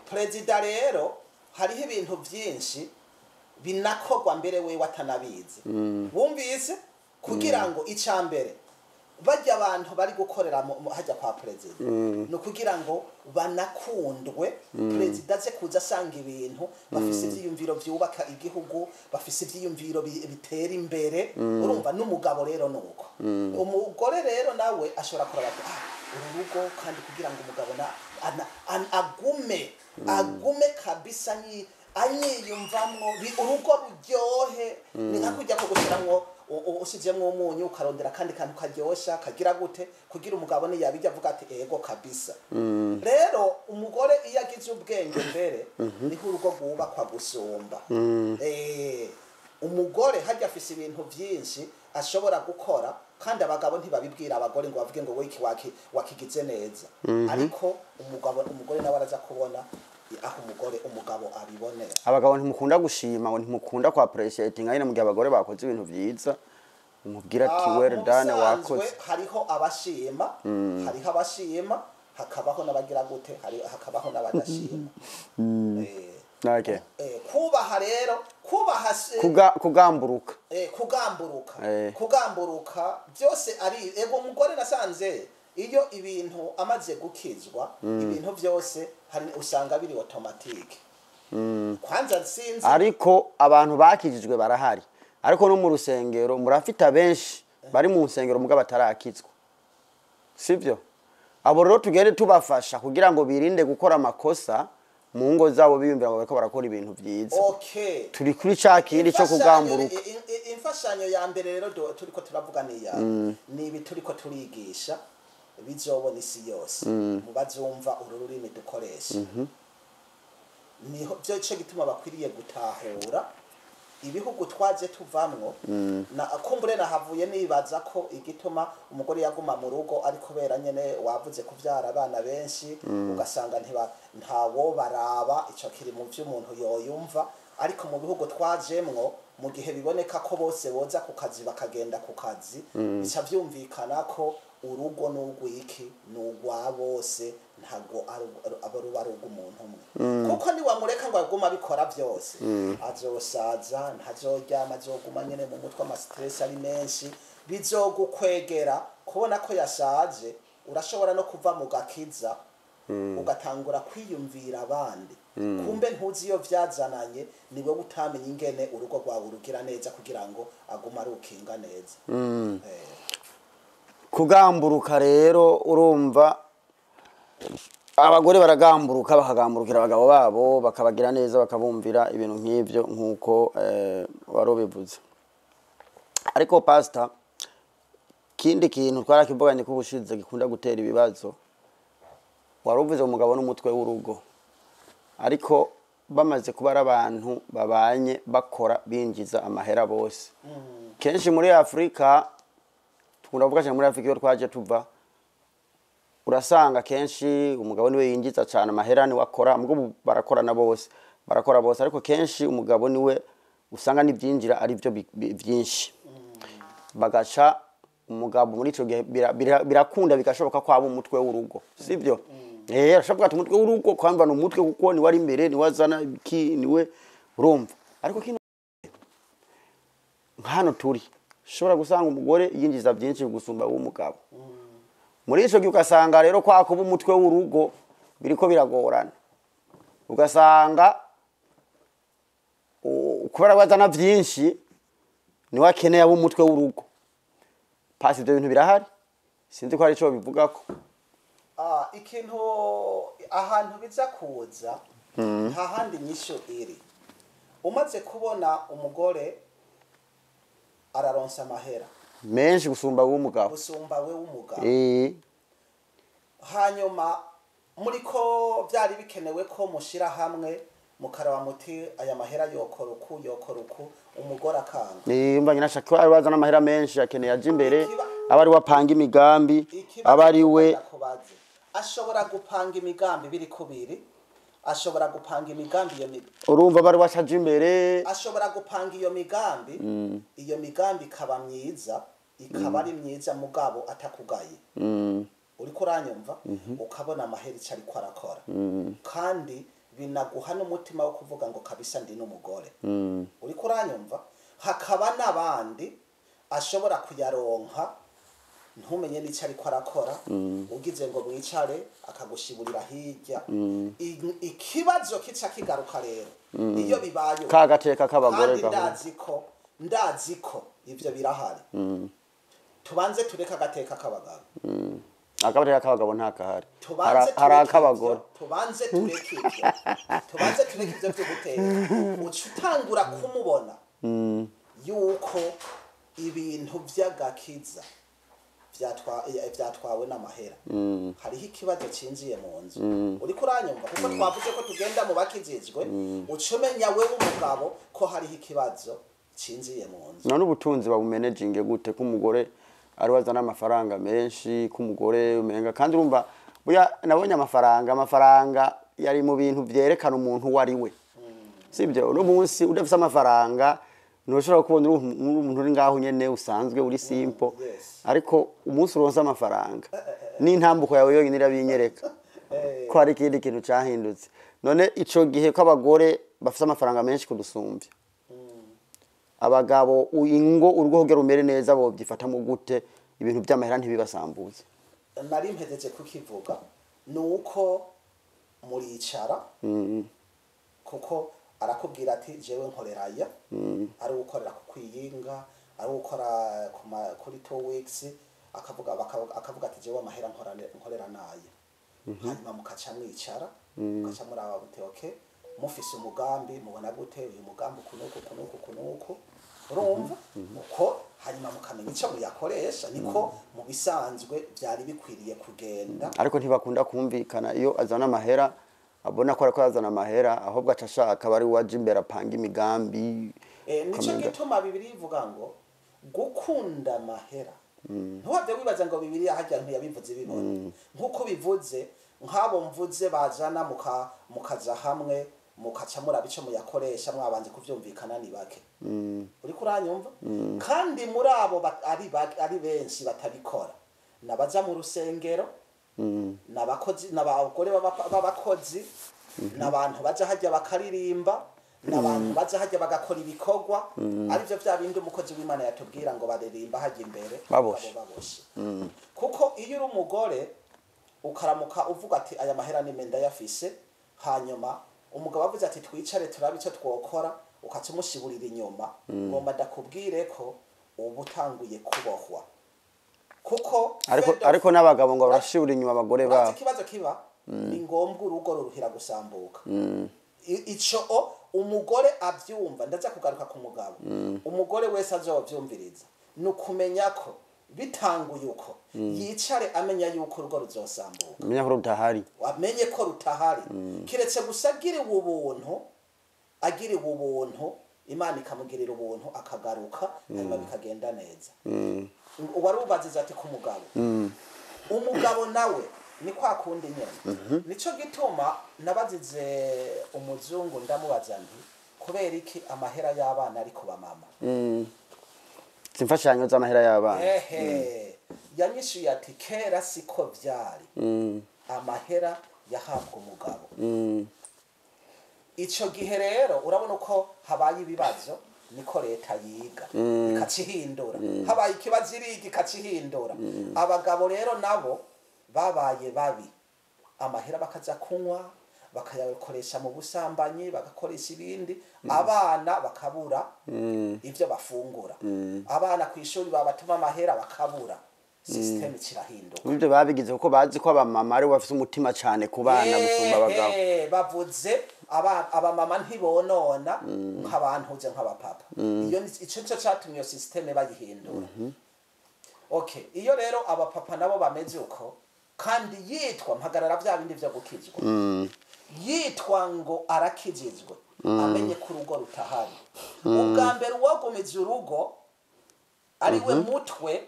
Perezida rero hariho ibintu byinshi binakogwa mbere we watanabizi. Wumvise kugira ngo icambere bajya abantu bari gukorera hajya kwa perezida no kugira ngo banakundwe, perezida aze kuza asanga ibintu bafise ivyiyumviro vyubaka igihugu, bafise ivyiyumviro bitera imbere. Urumva n'umugabo rero nuko umugore rero nawe ashobora kuraba ati uru rugo, kandi kugira ngo umugabo agume kabisa anyiyumvamwo urugo ruryohe. Ni nka kujya ko gushiramwo usizemwo umunyu ukarondera kandi kantu karyosha kagira gute kugira umugabo ni yabijya avuga ati ego kabisa. Rero umugore iyo agize ubwenge mbere niho urugo rwubakwa gusumba. Umugore hajya afise ibintu byinshi ashobora gukora, kandi abagabo ntibabibwira abagore ngo bavuge ngo we iki wakigize neza. Ariko umugore nawe araza kubona aho umugabo abibonera. Abagabo ntimukunda gushima, ngo ntimukunda kwa appreciating nyine mu gihe abagore bakoze ibintu byiza umubwira ati well done wakoze. Hariho abashima, hariho abashima, hakabaho n'abagira gute, hakabaho n'abadashima. Okay. Kubaha rero, kubaha kugamburuka. Kugamburuka. Kugamburuka byose ari ego. Umugore nasanze iyo ibintu amaze gukizwa, ibintu byose hari usanga biri automatique. Kwanza sinzi ariko abantu bakijijwe barahari, ariko no mu rusengero murafita benshi bari mu nsengero mugabo batarakizwa, sivyo? Abo rero tugende tubafasha kugira ngo birinde gukora amakosa mu ngo zabo biyumvira ngo bariko barakora ibintu vyiza. Okay. Turi kuri ca kindi cyo kugamburuka. Imfashanyo ya mbere rero turiko turavuga niya ni ibi turiko turigisha bizobona isi yose mu bazumva uru rurimi dukoresha. Niho byo cyo gituma bakwiriye gutahura ibihugu twaje tuvamwo. Na kumbure nahavuye nibaza ko igituma umugore yaguma mu rugo ari kubera nyene wavuze kuvyara abana benshi, ugasanga ntawo baraba, ico kiri mu vy'umuntu yoyumva. Ariko mu bihugu twajemwo mu gihe biboneka ko bose boza ku kazi bakagenda ku kazi, bica vyumvikana ko urugo n'ugwiki n'ugwa bose, ntago abo ruba umuntu umwe. Kuko ni wamureka ngo aguma abikora byose, azosaza, ntazoryama, azoguma nyene mu mutwe ama stress ari menshi, bizogukwegera kubona ko yashaje. Urashobora no kuva mu gakiza ugatangura kwiyumvira abandi, kumbe ntuzi iyo vyazananye, ni wewe utamenye ingene urugo rwawe urugira neza kugira ngo agume arukinga neza. Kugamburuka rero, urumva abagore baragamburuka, bakagamburukira abagabo babo, bakabagira neza, bakabumvira, ibintu nk'ivyo nk'uko wari ubivuze. Ariko pastor, kindi kintu twarakivuganye ko ubushize gikunda gutera ibibazo, wari uvuze umugabo n'umutwe w'urugo, ariko bamaze kuba ari abantu babanye bakora binjiza amahera bose. Kenshi muri Afrika, tukunda kuvuga cyane muri Afrika iyo twaje tuva, urasanga kenshi umugabo niwe yinjiza cyane amahera, niwe akora, mugabo barakorana bose, barakora bose, ariko kenshi umugabo niwe usanga n'ibyinjira ari byo byinshi. Bagaca umugabo muri ico gihe birakunda bigashoboka ko aba umutwe w'urugo, sibyo? Arashoboka ati umutwe w'urugo kwamba ni umutwe kuko niwe ari imbere, niwe azana iki, niwe urumva. Ariko kino hano turi ushobora gusanga umugore yinjiza byinshi gusumba uw'umugabo. Muri ico gihe ugasanga rero kwa kuba umutwe w'urugo biriko biragorana, ugasanga Kubera wazana vyinshi niwe akeneye abo umutwe w'urugo. Pasi ibyo bintu birahari, sinzi ko hari ico bivugako. Ikintu ahantu biza kuza, nta handi nyishu iri. Umaze kubona umugore araronsa amahera menshi gusumba w'umugabo, gusumba we w'umugabo, hanyuma muri ko byari bikenewe ko mushira hamwe mukaraba muti aya mahera yokora uku, yokora uku, umugore akanga. Nimba nyina ashaka ko bazana amahera menshi, akeneye aje imbere, aba ari we apanga imigambi, aba ari we. Ndakubaze, ashobora gupanga imigambi biri kubiri, ashobora gupanga imigambi iyo Urumva aba ari we acaje imbere. Ashobora gupanga iyo migambi, iyo migambi ikaba myiza, ikaba ari myiza, mugabo atakugaye. Uriko uranyumva? Ukabona amahera icyo ariko arakora, kandi binaguha n'umutima wo kuvuga ngo kabisa ndi n'umugore. Uriko uranyumva? Hakaba n'abandi ashobora kuyaronka ntumenye n'icyo ariko arakora, ugize ngo mwicare akagushiburira hirya. Ikibazo kica kigaruka rero iyo bibaye Ka gateka k'abagore kandi gahora. Ndazi ko ivyo birahari. Tubanze tureke agateka k'abagabo. Akabateka k'abagabo ntakahari. Tubanze Hari tureke ak'abagore. Tubanze tureke ivyo, tubanze tureke ivyo vyo guteka. Uca utangura kumubona yuko ibintu vy'agakiza vyatwawe n'amahera, hariho ikibazo cinjiye mu nzu. Uriko uranyumva? Kuko twavuze ko tugenda mu bakijijwe, uca umenya wewe umugabo ko hariho ikibazo cinjiye mu nzu. None ubutunzi babumeneginge gute ko umugore ari we azana amafaranga menshi, ko umugore umenga? Kandi urumva buya nabonye amafaranga yari mu bintu vyerekana umuntu uwo ari we, sibyo? Uno munsi udafise amafaranga ntushobora kubona uri umuntu uri ngaho nyene usanzwe uri simple. Ariko umunsi uronse amafaranga, n'intambuko yawe yonyine irabinyereka ko hari ikindi kintu cahindutse. None ico gihe ko abagore bafise amafaranga menshi kudusumbya abagabo, ingo urugo kugira rumere neza bovyifatamo gute, ibintu vy'amahera ntibibasambuze? Nari mpejeje kukivuga, ni uko muricara, kuko arakubwira ati jewe nkorera aya, ari ukorera ku kwiyinga, ari ukora kuri 2 weeks, akavuga ati jewe amahera nkorera naya. Hanyuma mukaca mwicara, mukaca muraba muti okay, mufise umugambi, mubona gute uyu mugambi, uku nuku, uku nuku, uku nuku, urumva uko, hanyuma mukamenya icyo muyakoresha. Niko mu bisanzwe byari bikwiriye kugenda. Ariko ntibakunda kumvikana. Iyo azana amahera, abona ko ariko azana amahera, ahubwo aca ashaka aba ari we aja imbere apanga imigambi. Nico gituma Bibiliya ivuga ngo gukunda amahera. Ntuhave wibaza ngo Bibiliya harya ntiyabivuze ibibona nk'uko bivuze. Nk'abo mvuze bazana mukaza hamwe, mukaca muraba ico muyakoresha mwabanje kuvyumvikana, ni bake. Uriko uranyumva? Kandi muri abo ari benshi batabikora, nabaza mu rusengero, n'abakozi, n'abagore b'abakozi, n'abantu baja hajya bakaririmba, n'abantu baja hajya bagakora ibikorwa, arivyo vya bindi umukozi w'Imana yatubwira ngo baririmba hajya imbere Baboshe. Abo baboshe. Kuko iyo uri umugore ukaramuka uvuga ati aya mahera ni menda yafise, hanyuma umugabo avuze ati twicare turabe icyo twokora, ukaca umushiburira inyuma, ngomba ndakubwire ko uba utanguye kubohwa, kuko Ariko ariko n'abagabo ngo barashibura inyuma abagore Urazi babo. ikibazo kiba ni ngombwa urugo ruruhira gusambuka. Ico umugore avyumva, ndaza kugaruka ku mugabo. Umugore wese azovyumviriza, ni ukumenya ko bitanguye uko, yicare amenya yuko urugo ruzosambuka. Menya ko rudahari. Amenye ko rutahari, kiretse gusa agiriwe ubuntu, agiriwe ubuntu, Imana ikamugirira ubuntu akagaruka, hanyuma bikagenda neza. Wari ubazize ati ku mugabo, umugabo nawe ni kwa kundi nyene. Nico gituma nabazize umuzungu, ndamubaza nti kubera iki amahera y'abana ari ku bamama? Imfashanyo z'amahera y'abana. Ehe, yanyishuye ati kera siko vyari, amahera yahabwa umugabo. Ico gihe rero urabona uko habaye ibibazo, niko leta yiga ikacihindura. Habaye ikibazo iriga ikacihindura. Abagabo rero nabo babaye babi, amahera bakaza kunywa. Bakayakoresha mu busambanyi, bagakoresha ibindi, abana bakabura ibyo bafungura, abana ku ishuri babatuma amahera bakabura. Système kirahinduka. Ibyo babigize kuko bazi ko abamama ari bafite umutima cyane ku bana gusumba abagabo. Bavuze abamama ntibonona nk'abantuze nk'abapapa. Iyo ico nico catumye iyo système bayihindura. Okay, iyo rero abapapa nabo bameze uko, kandi yitwa mpagarara bya bindi vyo gukizwa, yitwa ngo arakijijwe, amenye ko urugo rutahari. Ubwa mbere uwagumiza urugo ari we mutwe,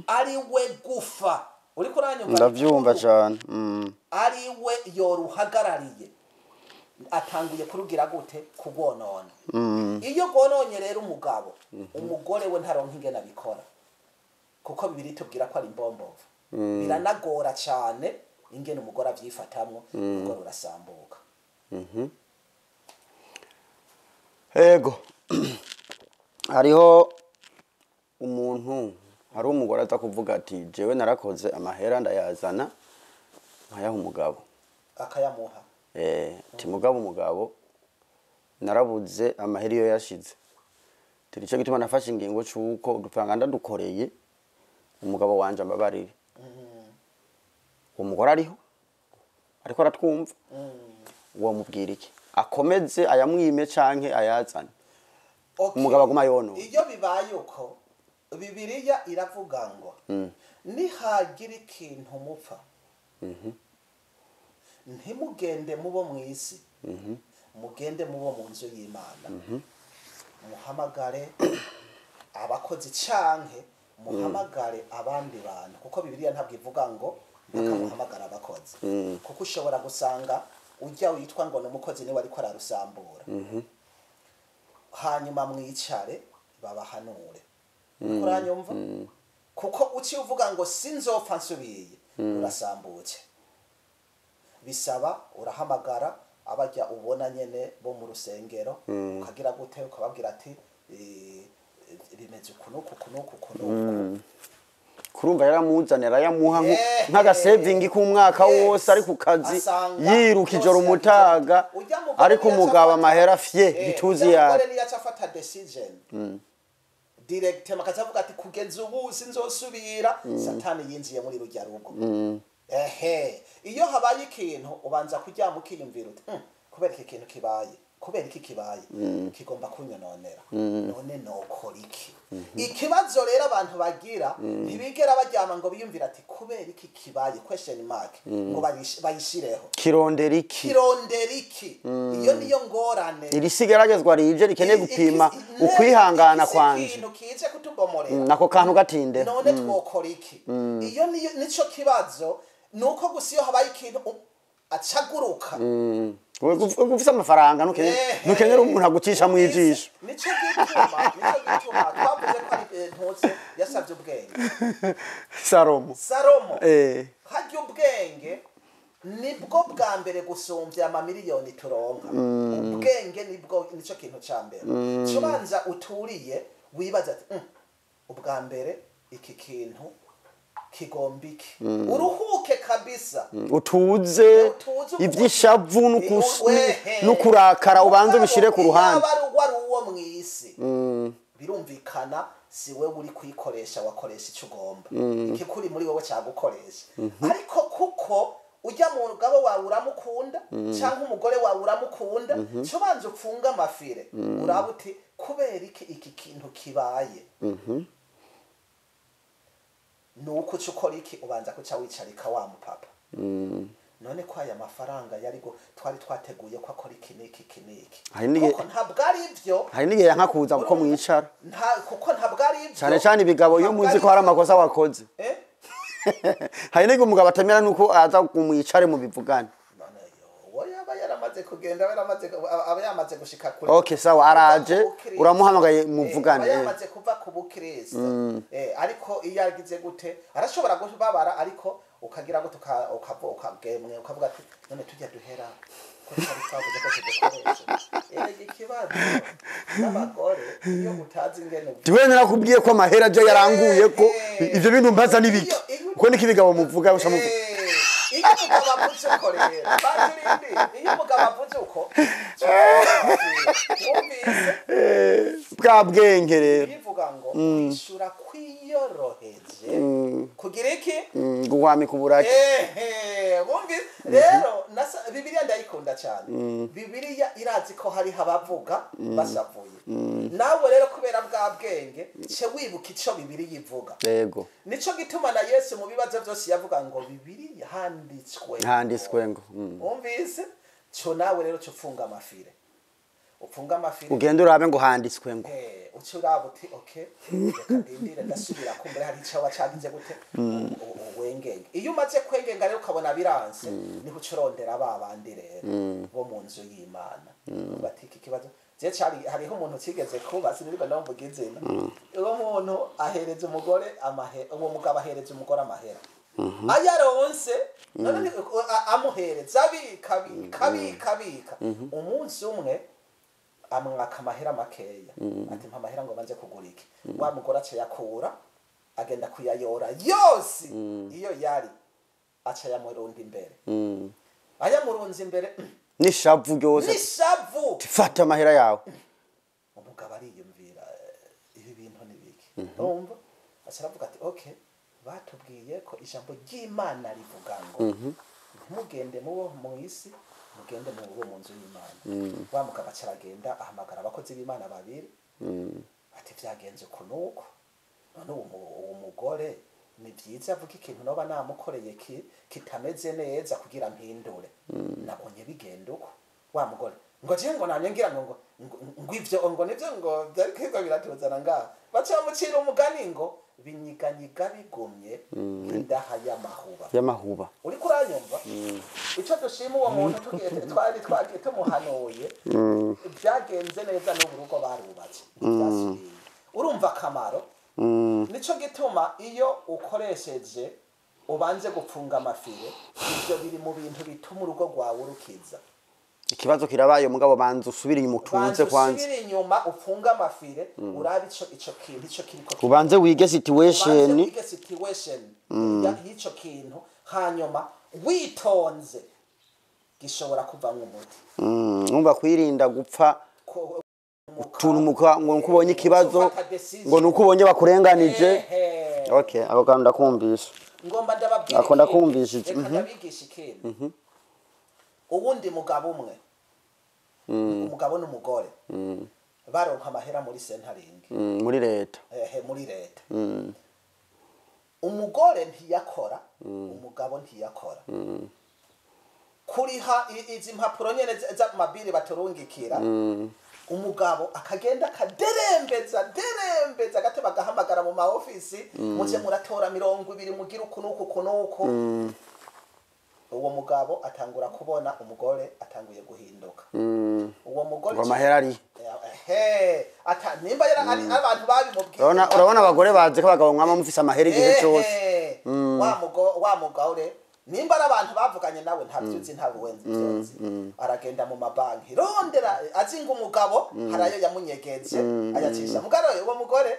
ari we gufa. Uriko uranyumva? Ndavyumva cyane. Ari we yoruhagarariye, atanguye kurugira gute? Kugwonona. Iyo gwononye rero umugabo, umugore we ntaronka ingene abikora, kuko Bibiri tubwira ko ari imbombovu. Biranagora cyane ingene umugore avyifatamwo, urugo rurasambuka. Ego, hariho umuntu, hari umugore aza kuvuga ati jewe narakoze amahera ndayazana nkayaha umugabo, akayamuha. Ati mugabo, umugabo narabuze amahera iyo yashize, turi cyo gituma nafashe ingingo c'uko udufaranga ndadukoreye umugabo wanje ambabarire. Uwo mugore ariho ariko aratwumva, uwo mubwira iki? Akomeze ayamwime canke ayazane? Umugabo aguma yonona. Iyo bibaye uko, Bibiliya iravuga ngo nihagira ikintu mupfa, ntimugende mubo mu isi, mugende mubo mu nzu y'Imana, muhamagare abakozi canke muhamagare abandi bantu, kuko Bibiliya ntabwo ivuga ngo bakamuhamagara abakozi, kuko ushobora gusanga ujya witwa ngo ni umukozi niwe ariko ararusambura. Hanyuma mwicare babahanure. Uranyumva? Kuko uciye uvuga ngo sinzopfa nsubiye, urasambutse. Bisaba urahamagara abajya ubona nyene bo mu rusengero, ukagira gute, ukababwira ati bimeze uku n'uku uku n'uku uku n'uku. Kurumva yaramuzanira arayamuha nk'agasevingi k'umwaka wose, ari ku kazi Asanga yiruka ijoro byose umutaga, yagize. Ujya mugore ariko niyo aca umugabo afata- amahera fye ntituzi ujya yayo. mugore niyo aca afata decision directement, akaca avuga ati kugeza ubu sinzosubira, Satani yinjiye muri rujya rugo. Ehe, iyo habaye ikintu ubanza kuryama ukiyumvira uti kubera iki kintu kibaye, kubera iki kibaye, kigomba kunyononera, none nokora iki?" Ikibazo rero abantu bagira, ntibigera baryama ngo biyumvira ati kubera iki kibaye, question mark, ngo bayishireho. Kirondera iki? Kirondera iki? Iyo niyo ngorane. Iri sigeragezwa rije rikeneye gupima ukwihangana kwanje. Ikintu kije kutubomorera. Nako kantu gatinde. None twokora iki? Iyo niyo nico kibazo. Nuko gusa iyo habaye ikintu acaguruka. Ufise amafaranga ntukenera umuntu agucisha mu ijisho. Nico gituma twavuze ko ari ntutse yasabye ubwenge. Salomo. Salomo. Harya ubwenge nibwo bwa mbere gusumbya amamiliyoni turonka. Ubwenge nibwo, nico kintu ca mbere cubanza uturiye, wibaza ati ubwa mbere iki kintu kigomba iki?" Uruhuke kabisa. Utuze. Utuze. Ivy'ishavu Wehe. n'ukurakara ubanze ubishire ku ruhande. Yaba ari wari uwo mw'isi, birumvikana si wewe uri kuyikoresha, wakoresha icyo ugomba, ikikuri muri wowe cyagukoresha. Ariko kuko ujya mu mugabo wawe uramukunda cyangwa umugore wawe uramukunda, cyo banza upfunge amafire, uraba uti kubera iki iki kintu kibaye? Ni uko uca ukora iki? Ubanza kuca wicarika wa mupapa, none ko aya mafaranga yari twari twateguye ko akora iki n'iki iki n'iki, Hari n'igihe- kuko ntabwo ari ibyo. Hari n'igihe yanka kuza kuko mwicara. Kuko ntabwo ari ibyo. Cyane cyane ibigabo, iyo Ntabwo muzi ari ko hari ibyo. amakosa wakoze. Eh? Hari n'igihe umugabo atemera nuko aza kumwicare mu bivugane. None yo, uwo yaba yaramaze kugenda, aba yamaze gushika kure. Okay, sawa, araje. Kuva ku bukristo. Uramuhamagaye muvugane. Aba yamaze kuva ku bukristo. Ariko iyo yagize gute, arashobora kubabara, ariko ukagira gute, ukagemwe ukavuga ati none tujya duhera ko twari twavuze ko tudukoresha. Erega ikibazo n'abagore, iyo utazi ingene Tiwe narakubwiye ko amahera aje yaranguye ko ivyo bintu mbaza nibiki? Uko niko ibigabo muvuga, usha muvuga. Iyo umugabo avuze uko rero, banzirindi, iyo umugabo avuze uko, wumvise Bwa bwenge rero. Bivuga ngo kwishura kwiyoroheje kugira iki? Guhwamika uburake. Ehe, wumvise rero, Bibiliya ndayikunda cyane. Bibiliya irazi ko hariho abavuga bashavuye. Nawe rero kubera bwa bwenge, ce wibuka ico Bibiliya ivuga. Nico gituma na Yesu mu bibazo byose yavuga ngo Bibiliya handitswe. Handitswe ngo. Wumvise co nawe rero co upfunga amafire, upfunga amafire. Ugende urabe ngo handitswe ngo. Uca uraba uti okay, reka ndindire, ndasubira kumbura hari ico wacagize gute. Wengenge. Iyo umaze kwengenga rero ukabona biranse, niho uca urondera ba bandi rero bo mu nzu y'Imana, bati iki kibazo je cari. Hariho umuntu kigeze kuba, sinirirwa ndamvuga izina. Uwo muntu ahereza umugore amahe, uwo mugabo ahereza umugore amahera ayaronse. None amuhereza, abika, abika, abika, abika. Umunsi umwe amwaka amahera makeya, ati mpa amahera ngo banze kugura iki. Wa mugore aca yakura, agenda kuyayora yose iyo yari, aca yamurunda imbere. Ayamurunze imbere, N'ishavu ryose. N'ishavu. Fata amahera yawe. Umugabo ariyumvira, ibi bintu ni biki? Urumva aca aravuga ati okay, batubwiye ko ijambo ry'Imana rivuga ngo ntimugende mubo mu isi, mugende mu bo mu nzu y'Imana. Wa mugabo aca aragenda, ahamagara abakozi b'Imana babiri, ati byagenze uku nuku, none uwo mugore ni byiza avuga ikintu noba namukoreye kitameze neza kugira mpindure? Nabonye bigenda uko. Wa mugore ngo je ngo namye ngira ngo ivyo ngo nivyo ngo byari kwirwa biratuzana ngaha. Baca bamucira umugani ngo binyiganyiga bigumye nk'indaha y'amahuba. Y'amahuba. Uriko uranyumva? Icyo dushima uwo muntu, tugiye twari twagiye tumuhanuye, byagenze neza, n'ubu urugo barubatse, ntibyasubiye. Urumva akamaro? Nico gituma iyo ukoresheje ubanze gupfunga amafire, ibyo biri mu bintu bituma urugo rwawe urukiza. Ikibazo kirabaye, mugabo banza usubire inyuma utuze. Banza Kwanza usubire inyuma, upfunge amafire, urabe ico kintu ico kiriko. Ubanze wige situation. Ubanze wige situation y'ico kintu, hanyuma witonze gishobora kuvamwo umuti. Numva kwirinda gupfa utuntu ngo nuko ubonye ikibazo, Ufata decision. ngo nuko ubonye bakurenganije. Ehe. Okay, ako kantu ndakumvisha. Ngomba ndababwira Ako ikintu. ndakumvishije. Reka ndabigisha ikintu. Uwundi mugabo umwe, umugabo n'umugore baronka amahera muri Centrelink. Muri leta. Ehe, muri leta. Umugore ntiyakora, umugabo ntiyakora. Kuriha izi mpapuro nyene z'amabiri baturungikira, umugabo akagenda akaderembeza derembeza, agateba agahamagara mu ma ofisi, muje muratora 20, mugire uku n'uku uku n'uku. Uwo mugabo atangura kubona umugore atanguye guhinduka. Uwo mugore Ngo amahera ari ehe, ata nimba yari ari abantu babimubwiye. Urabona abagore bazi ko abagabo mwama mufise amahera igihe cose. Ehe, wa mugore nimba ari abantu bavuganye nawe, ntabyo uzi, ntabwo wenzi byonzi. Aragenda mu mabanki, rondera, azinga umugabo harayo yamunyegeje, ayacisha mugabo. Uwo mugore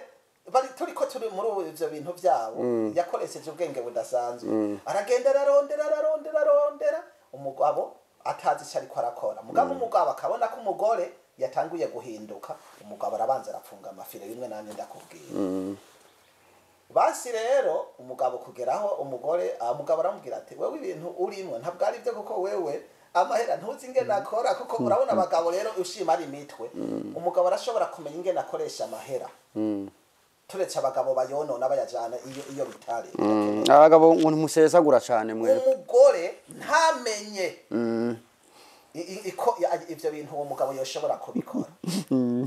bari turi ko turi muri ivyo bintu byabo, yakoresheje ubwenge budasanzwe, aragenda ararondera, ararondera, ararondera, umugabo atazi icyo ariko arakora. Mugabo umugabo akabona ko umugore yatanguye guhinduka. Umugabo arabanza arapfunga amafire bimwe nanjye ndakubwira. Basi rero umugabo kugeraho umugore, umugabo aramubwira ati wewe ibintu urimwo ntabwo ari byo, kuko wewe amahera ntuzi ingene akora. Kuko urabona abagabo rero ushima ari imitwe, umugabo arashobora kumenya ingene akoresha amahera, turetse abagabo bayonona bayajana iyo bitari. Abagabo ngo ntimusesagura cane mwe. Umugore ntamenye iko ivyo bintu uwo mugabo yoshobora kubikora.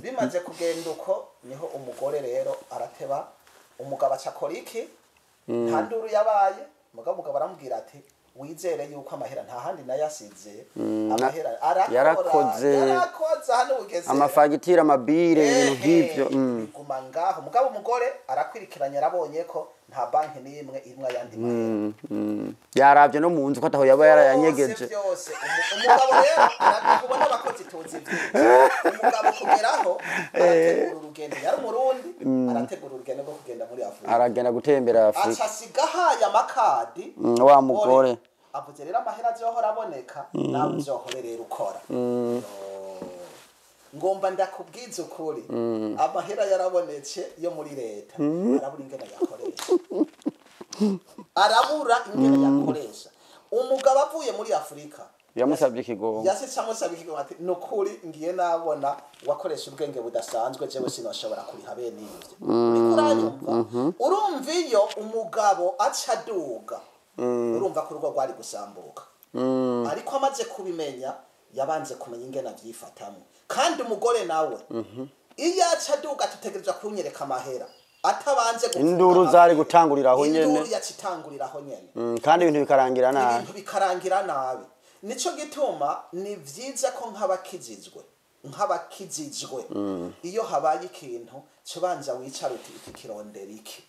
Bimaze kugenda uko, niho umugore rero arateba, umugabo aca akora iki? Nta nduru yabaye, mugabo umugabo aramubwira ati wizere yuko amahera nta handi nayasize, amahera arakora. Yarakoze. Yarakoze hano ugeze. Amafagitire, amabire, ibintu nk'ivyo. Biguma ngaho. Mugabo umugore arakwirikiranye, arabonye ko nta banki n'imwe irimwo ayandi mahera. Yaravye no mu nzu ko ataho yaba yarayanyegeje. Byose byose. Umugabo rero ubona abakozi tuzi byinshi. Umugabo kugeraho arategura urugendo, yari Umurundi, arategura urugendo rwo kugenda muri Afurika. Aragenda gutembera Afurika. Aca asiga ahaye amakadi Wa mugore. Avuze rero amahera azohora aboneka, nawe uzohore rero ukora. Yo. Ngomba ndakubwiza ukuri, amahera yarabonetse yo muri leta, arabura ingene yakoresha, arabura ingene yakoresha. Umugabo avuye muri Afurika Yamusabye ikigongo. Yasitse amusaba ikigongo ati: "Nukuri ngiye nabona wakoresha ubwenge budasanzwe, jewe sinoshobora kuriha bene ivyo." Uriko uranyumva? Urumva iyo umugabo aca aduga, urumva ko urugo rwari gusambuka. Ariko amaze kubimenya, yabanze kumenya ingene avyifatamo. Kandi umugore nawe iyo aca aduga, tutegerezwa kunyereka amahera, atabanje gupfuka Induru zari gutangurira aho nyene. Induru yacitangurira aho nyene. Kandi ibintu bikarangira nabi. Ibintu bikarangira nabi. Nico gituma ni vyiza ko nk'abakijijwe iyo habaye ikintu, cubanza wicara uti: "Iki kirondera iki?"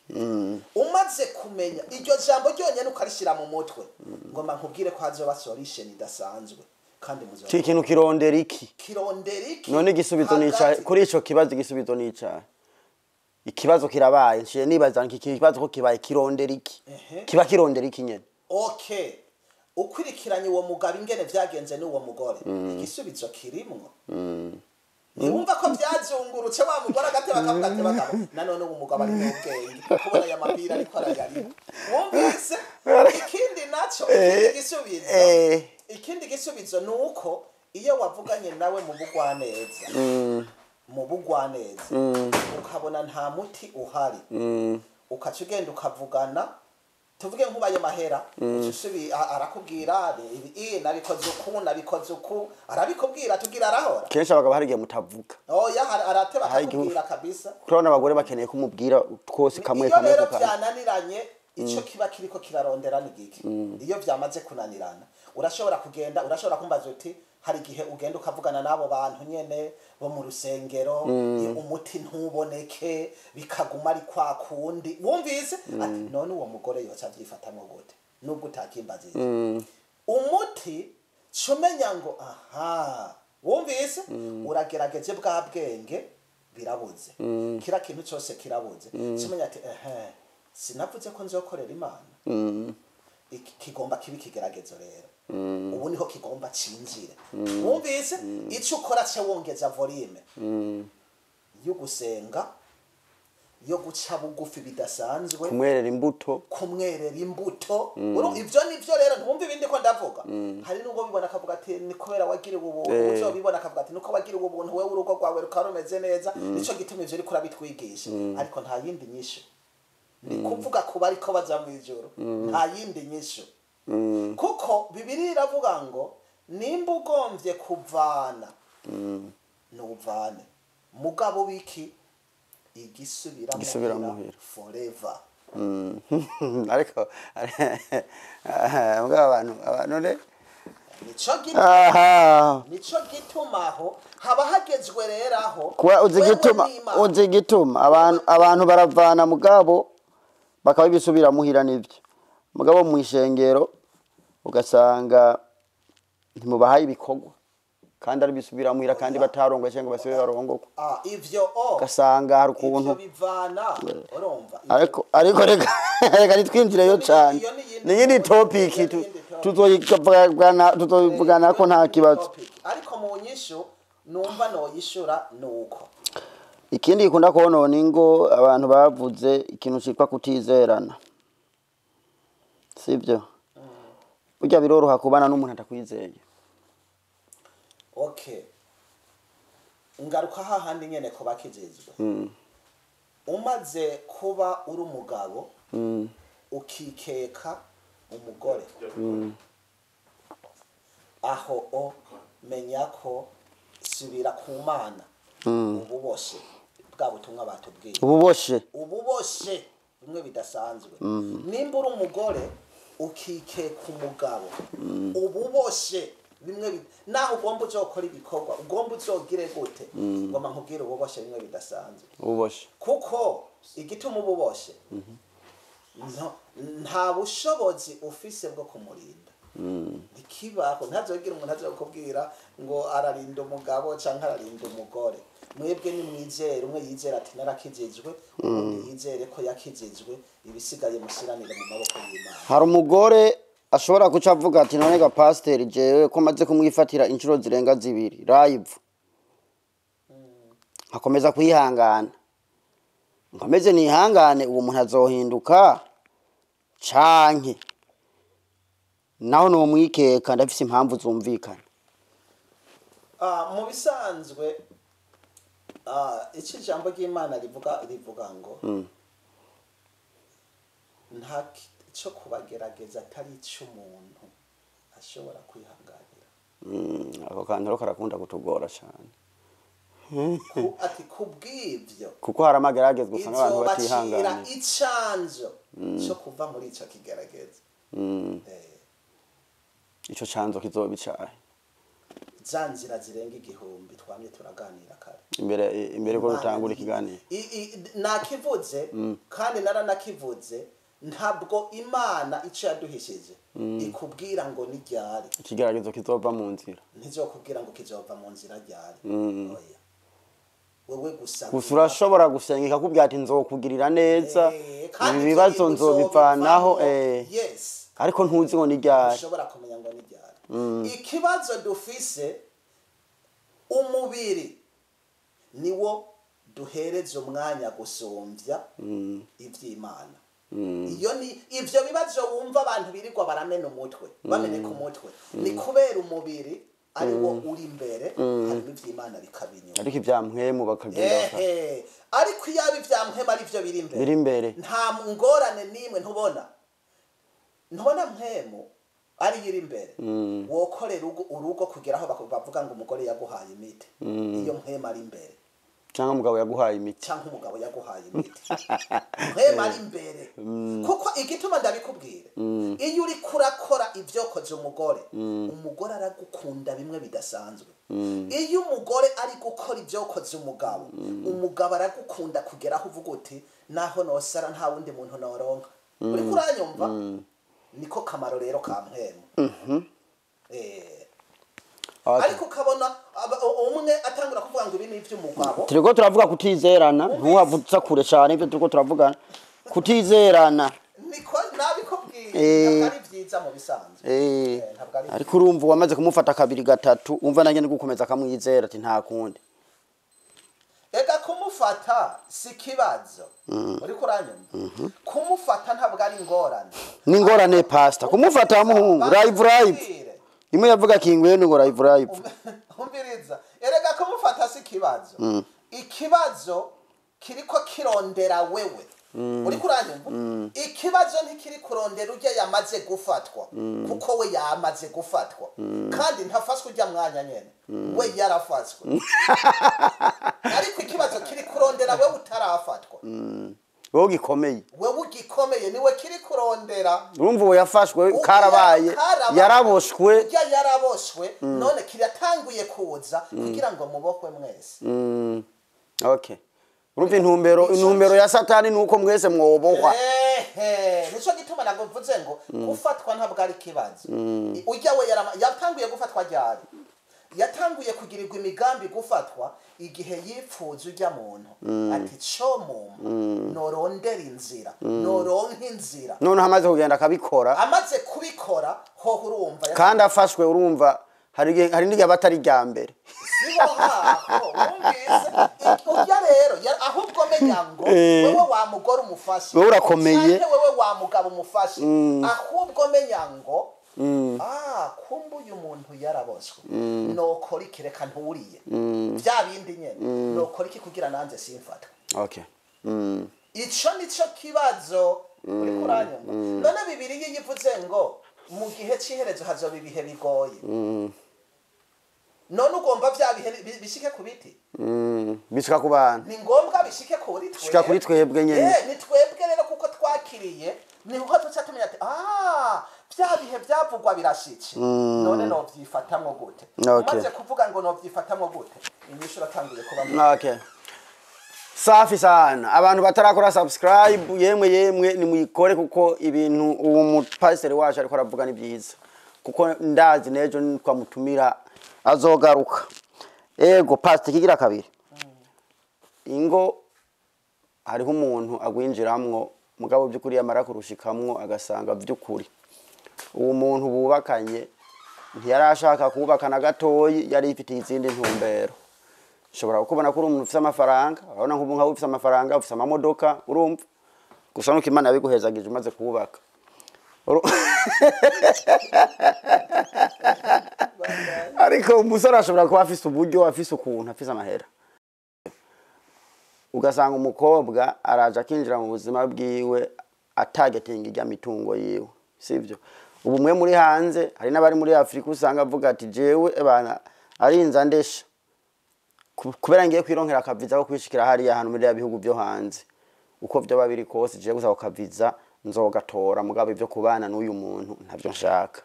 Umaze kumenya iryo jambo ryonyene, ukarishira mu mutwe, ngomba nkubwire ko hazoba solution idasanzwe kandi muzoba Iki kintu kirondera iki? Kirondera iki? None igisubizo ni icahe? Kuri ico kibazo, igisubizo ni icahe? Ikibazo kirabaye, nciye nibaza nki kibazo ko kibaye kirondera iki? Kiba kirondera iki nyene? Okay, ukurikiranye uwo mugabo ingene vyagenze n'uwo mugore, igisubizo kirimwo. Ntiwumva ko byazungurutse wa mugore agateba akavuga ati: "Bagabo, nanone uwo mugabo ari n'ubwenge kubona aya mapira ariko arayarira." Wumvise? Ikindi naco, ikindi gisubizo, ikindi gisubizo ni uko iyo wavuganye nawe mu bugwaneza, mu bugwaneza, ukabona nta muti uhari, ukaca ugenda ukavugana, tuvuge nk'ubaye mahera, uca arakubwira ibi, nabikoze uku, nabikoze uku, arabikubwira, tugira arahora. Kenshi abagabo hari igihe mutavuga. Oya, arateba Hari igihe akakubwira kabisa. Kurabona abagore bakeneye kumubwira twose kamwe Iyo kamwe rero ku kandi. byananiranye, ico kiba kiriko kirarondera ni giki? Iyo vyamaze kunanirana, urashobora kugenda, urashobora kumbaza uti hari igihe ugenda ukavugana n'abo bantu nyene bo mu rusengero, umuti ntuboneke, bikaguma ari kwa kundi. Wumvise ati: "None uwo mugore yoca avyifatamwo gute?" Nubwo utakimbazije umuti, cumenya ngo aha, wumvise, uragerageje bwa bwenge, birabuze, kira kintu cyose kirabuze, cumenya ati: "Ehe, sinavuze ko nzokorera Imana? Iki kigomba kiba ikigeragezo rero, ubu niho kigomba cinjire." Wumvise, ico ukora, ce wongeza volume yo gusenga, yo guca bugufi bidasanzwe. Kumwerera imbuto. Kumwerera imbuto. Ivyo nivyo rero, ntiwumva ibindi ko ndavuga. Hari nubwo bibona akavuga ati: "Ni kubera wagiriwe ubuntu." Uzobibona akavuga ati: "Nuko wagiriwe ubuntu wewe, urugo rwawe rukaba rumeze neza, nico gituma ivyo uriko urabitwigisha." Ariko nta yindi nyishu, ni kuvuga kuba ariko baja mw'ijuru, nta yindi nyishu, kuko Bibiliya iravuga ngo nimba ugomvye kuvana, nuvane, mugabo wiki igisubira Igisubira muhira muhira. forever. Ariko mugabo abantu none Nico gituma, nico gituma aho haba hagezwe rero aho Kuba uzi wewe igituma n'Imana. Uzi igituma abantu baravana, mugabo bakaba ibisubira muhira, nivyo, mugabo mu ishengero ugasanga ntimubahaye ibikorwa kandi ari bisubira muhira, kandi batarongoye cyangwa basubire barongorwa. Ah, ivyo o Ugasanga hari ivyo ukuntu bivana, urumva ivyo- Ariko reka ntitwinjireyo Iyo ni- cyane. Iyo ni iyindi Ni iyindi topic, topic. Iyo ni iyindi topic. Tuzovugana ko nta kibazo. Topic. Ariko mu nyishu numva noyishura nuko Ikindi gikunda konona ingo, abantu bavuze ikintu citwa kutizerana, sibyo? Burya biroroha kubana n'umuntu atakwizeye? Okay, ngaruka hahandi nyene ko bakijijwe. Umaze kuba uri umugabo, ukikeka umugore, aho o menya ko subira ku Mana, ububoshe bwa butumwa batubwiye. Ububoshe. Ububoshe bimwe bidasanzwe. Nimba uri umugore ukikeka umugabo, ububoshe bimwe naho ugomba uzokora ibikorwa, ugomba uzogire gute, ngomba nkubwire, ububoshe bimwe bidasanzwe. Ububoshe. Kuko igituma ububoshe, nta bushobozi ufise bwo kumurinda, ntikibaho. Ntazogira umuntu azokubwira ngo ararinda umugabo canke ararinda umugore. Mwebwe nimwizere, umwe yizere ati: "Narakijijwe", uwundi yizere ko yakijijwe, ibisigaye mushiranire mu maboko y'Imana. Hari umugore ashobora guca avuga ati none ga pasiteri jewe ko maze kumwifatira inshuro zirenga zibiri live, nkakomeza kwihangana, nkomeze nihangane, uwo muntu azohinduka canke naho nomwikeka ndafise impamvu zumvikana? Mu bisanzwe, icyo ijambo ry'Imana rivuga ngo nta cyo kubagerageza atari icy'umuntu ashobora kwihanganira. Ako kantu rero karakunda kutugora cyane. Ati kubw'ibyo kuko hari amageragezwa usanga abantu izobacira batihanganira icanzo cyo kuva muri icyo kigeragezo. Ico canzo kizoba icahe? Za nzira zirenga 1000 twamye turaganira kare imbere ko dutangura ikiganiro. Nakivuze kandi naranakivuze, ntabwo Imana icyo yaduhishije ikubwira ngo ni ryari ikigeragezo kizova mu nzira. Ntizokubwira ngo kizova mu nzira ryari. Oya, wewe gusa Gusa urashobora gusenga ikakubwira ati nzokugirira neza, kandi ibi ibyo bibazo bintu nzobivanaho, uzobivamo. Yes. Ariko ntuzi ngo ni ryari. Ushobora kumenya ngo ni ryari. Ikibazo dufise, umubiri niwo duhereza umwanya gusumbya iby'Imana. Iyo ni ivyo bibazo wumva abantu birirwa baramena umutwe, bameneka umutwe, ni kubera umubiri ari wo uri imbere, hanyuma ivy'Imana bikaba inyuma. Ariko ibya mpwemu bakagenda Ehe, ariko iyo aba ibya mpwemu ari byo biri imbere, biri imbere, nta ngorane n'imwe. Ntubona mpwemu ariyo iri imbere, wokorera urugo kugera aho bavuga ngo umugore yaguhaye imiti, iyo mpwemu ari imbere. Cyangwa umugabo yaguhaye imiti. Cyangwa umugabo yaguhaye imiti, mpwemu ari imbere. Kuko igituma ndabikubwira, iyo uri kurakora ibyokoze umugore, umugore aragukunda bimwe bidasanzwe. Iyo umugore ari gukora ibyokoze umugabo, umugabo aragukunda kugera aho uvuga uti naho nosara nta wundi muntu noronka. Uri kuranyumva? Niko kamaro rero ka mpwemu. Ariko ukabona umwe atangura kuvuga ngo ibi ni iby'umugabo. Turiko turavuga kutizerana, ntuhavuza kure cyane ibyo turiko turavugana, kutizerana. Niko nabikubwiye, ntabwo ari byiza mu bisanzwe. Ntabwo ari Ariko urumva wamaze kumufata kabiri gatatu, umva nanjye ni gukomeza akamwizera ati nta kundi. Ega kumufata si ikibazo, uriko uranyumva? Kumufata ntabwo ari ingorane. Ni ingorane, pastor, kumufata muhungu live live. Imwe yavuga kingwenu ngo live live. Umviriza, erega kumufata si ikibazo. Ikibazo kiriko kirondera wewe, uriko uranyumva? Ikibazo ntikiri kurondera urya yamaze gufatwa, kuko we yamaze gufatwa kandi ntafaswe ujya mwanya nyene, we yarafaswe. Ariko ikibazo kiri kurondera wewe utarafatwa. Wowe gikomeye. Wewe ugikomeye niwe kiri kurondera. Urumva uwo yafashwe karabaye, yaraboshwe. Urya yaraboshwe, none kiratanguye kuza kugira ngo mubohwe mwese. Okay, urumva intumbero ya Satani nuko mwese mwobohwa. Ehe, nico gituma ntabwo mvuze ngo gufatwa ntabwo ari ikibazo. Ujya we yatanguye gufatwa ryari? Yatanguye kugirirwa imigambi gufatwa igihe yipfuza ujya muntu, ati co mumpa norondera inzira, noronka inzira. Noneho amaze kugenda akabikora. Amaze kubikora hoho urumva kandi afashwe, urumva hari n'igihe aba atari irya mbere. Siho haho wumvise ujya rero ahubwo menya ngo wewe wa mugore umufashe, Wewe urakomeye. canke wewe wa mugabo umufashe, ahubwo menya ngo kumbe uyu muntu yaraboswe, nokora iki? Reka nturiye bya bindi nyene, nokora iki kugira nanze simfatwe? Okay. Ico nico kibazo, uriko uranyumva? None Bibiliya iyo ivuze ngo mu gihe c'iherezo hazoba ibihe bigoye, none ugomba vya bihe bishike ku biti? Bishika ku bantu. Ni ngombwa bishike kuri twebwe. Bishika kuri twebwe nyene. Ni twebwe rero, kuko twakiriye, niho tuca tumenya ati vya bihe vyavugwa birashitse, none novyifatamwo gute? Umaze kuvuga ngo novyifatamwo gute, inyishu uratanguye kuba Okay. Safi sana. Abantu batarakora subscribe, yemwe yemwe nimuyikore, kuko ibintu uwo mupasiteri wacu ariko aravuga ni byiza. Kuko ndazi nejo twamutumira azogaruka. Ego pastor, kigira kabiri. Ingo hariho umuntu agwinjiramwo, mugabo by'ukuri yamara kurushikamwo agasanga by'ukuri Uwo muntu bubakanye ntiyarashaka kubaka na gatoyi, yari ifitiye izindi ntumbero. Ushobora kubona ko uri umuntu ufite amafaranga, urabona nk'ubu nkawe ufite amafaranga, ufite amamodoka, urumva gusa nuko Imana yabiguhezagije umaze kubaka. Ariko umusore ashobora kuba afise uburyo, afise ukuntu, afise amahera, ugasanga umukobwa araje akinjira mu buzima bwiwe atagetinga ijya mitungo yiwe, sivyo? Ubu mwe muri hanze, hari n'abari muri Afurika usanga avuga ati jewe bana arinza ndesha kubera ngiye kwironkera akaviza ko kwishikira hariya hantu muri ya bihugu byo hanze, uko vyoba biri kose jewe gusa akaviza nzogatora, mugabo ibyo kubana n'uyu muntu ntavyo nshaka,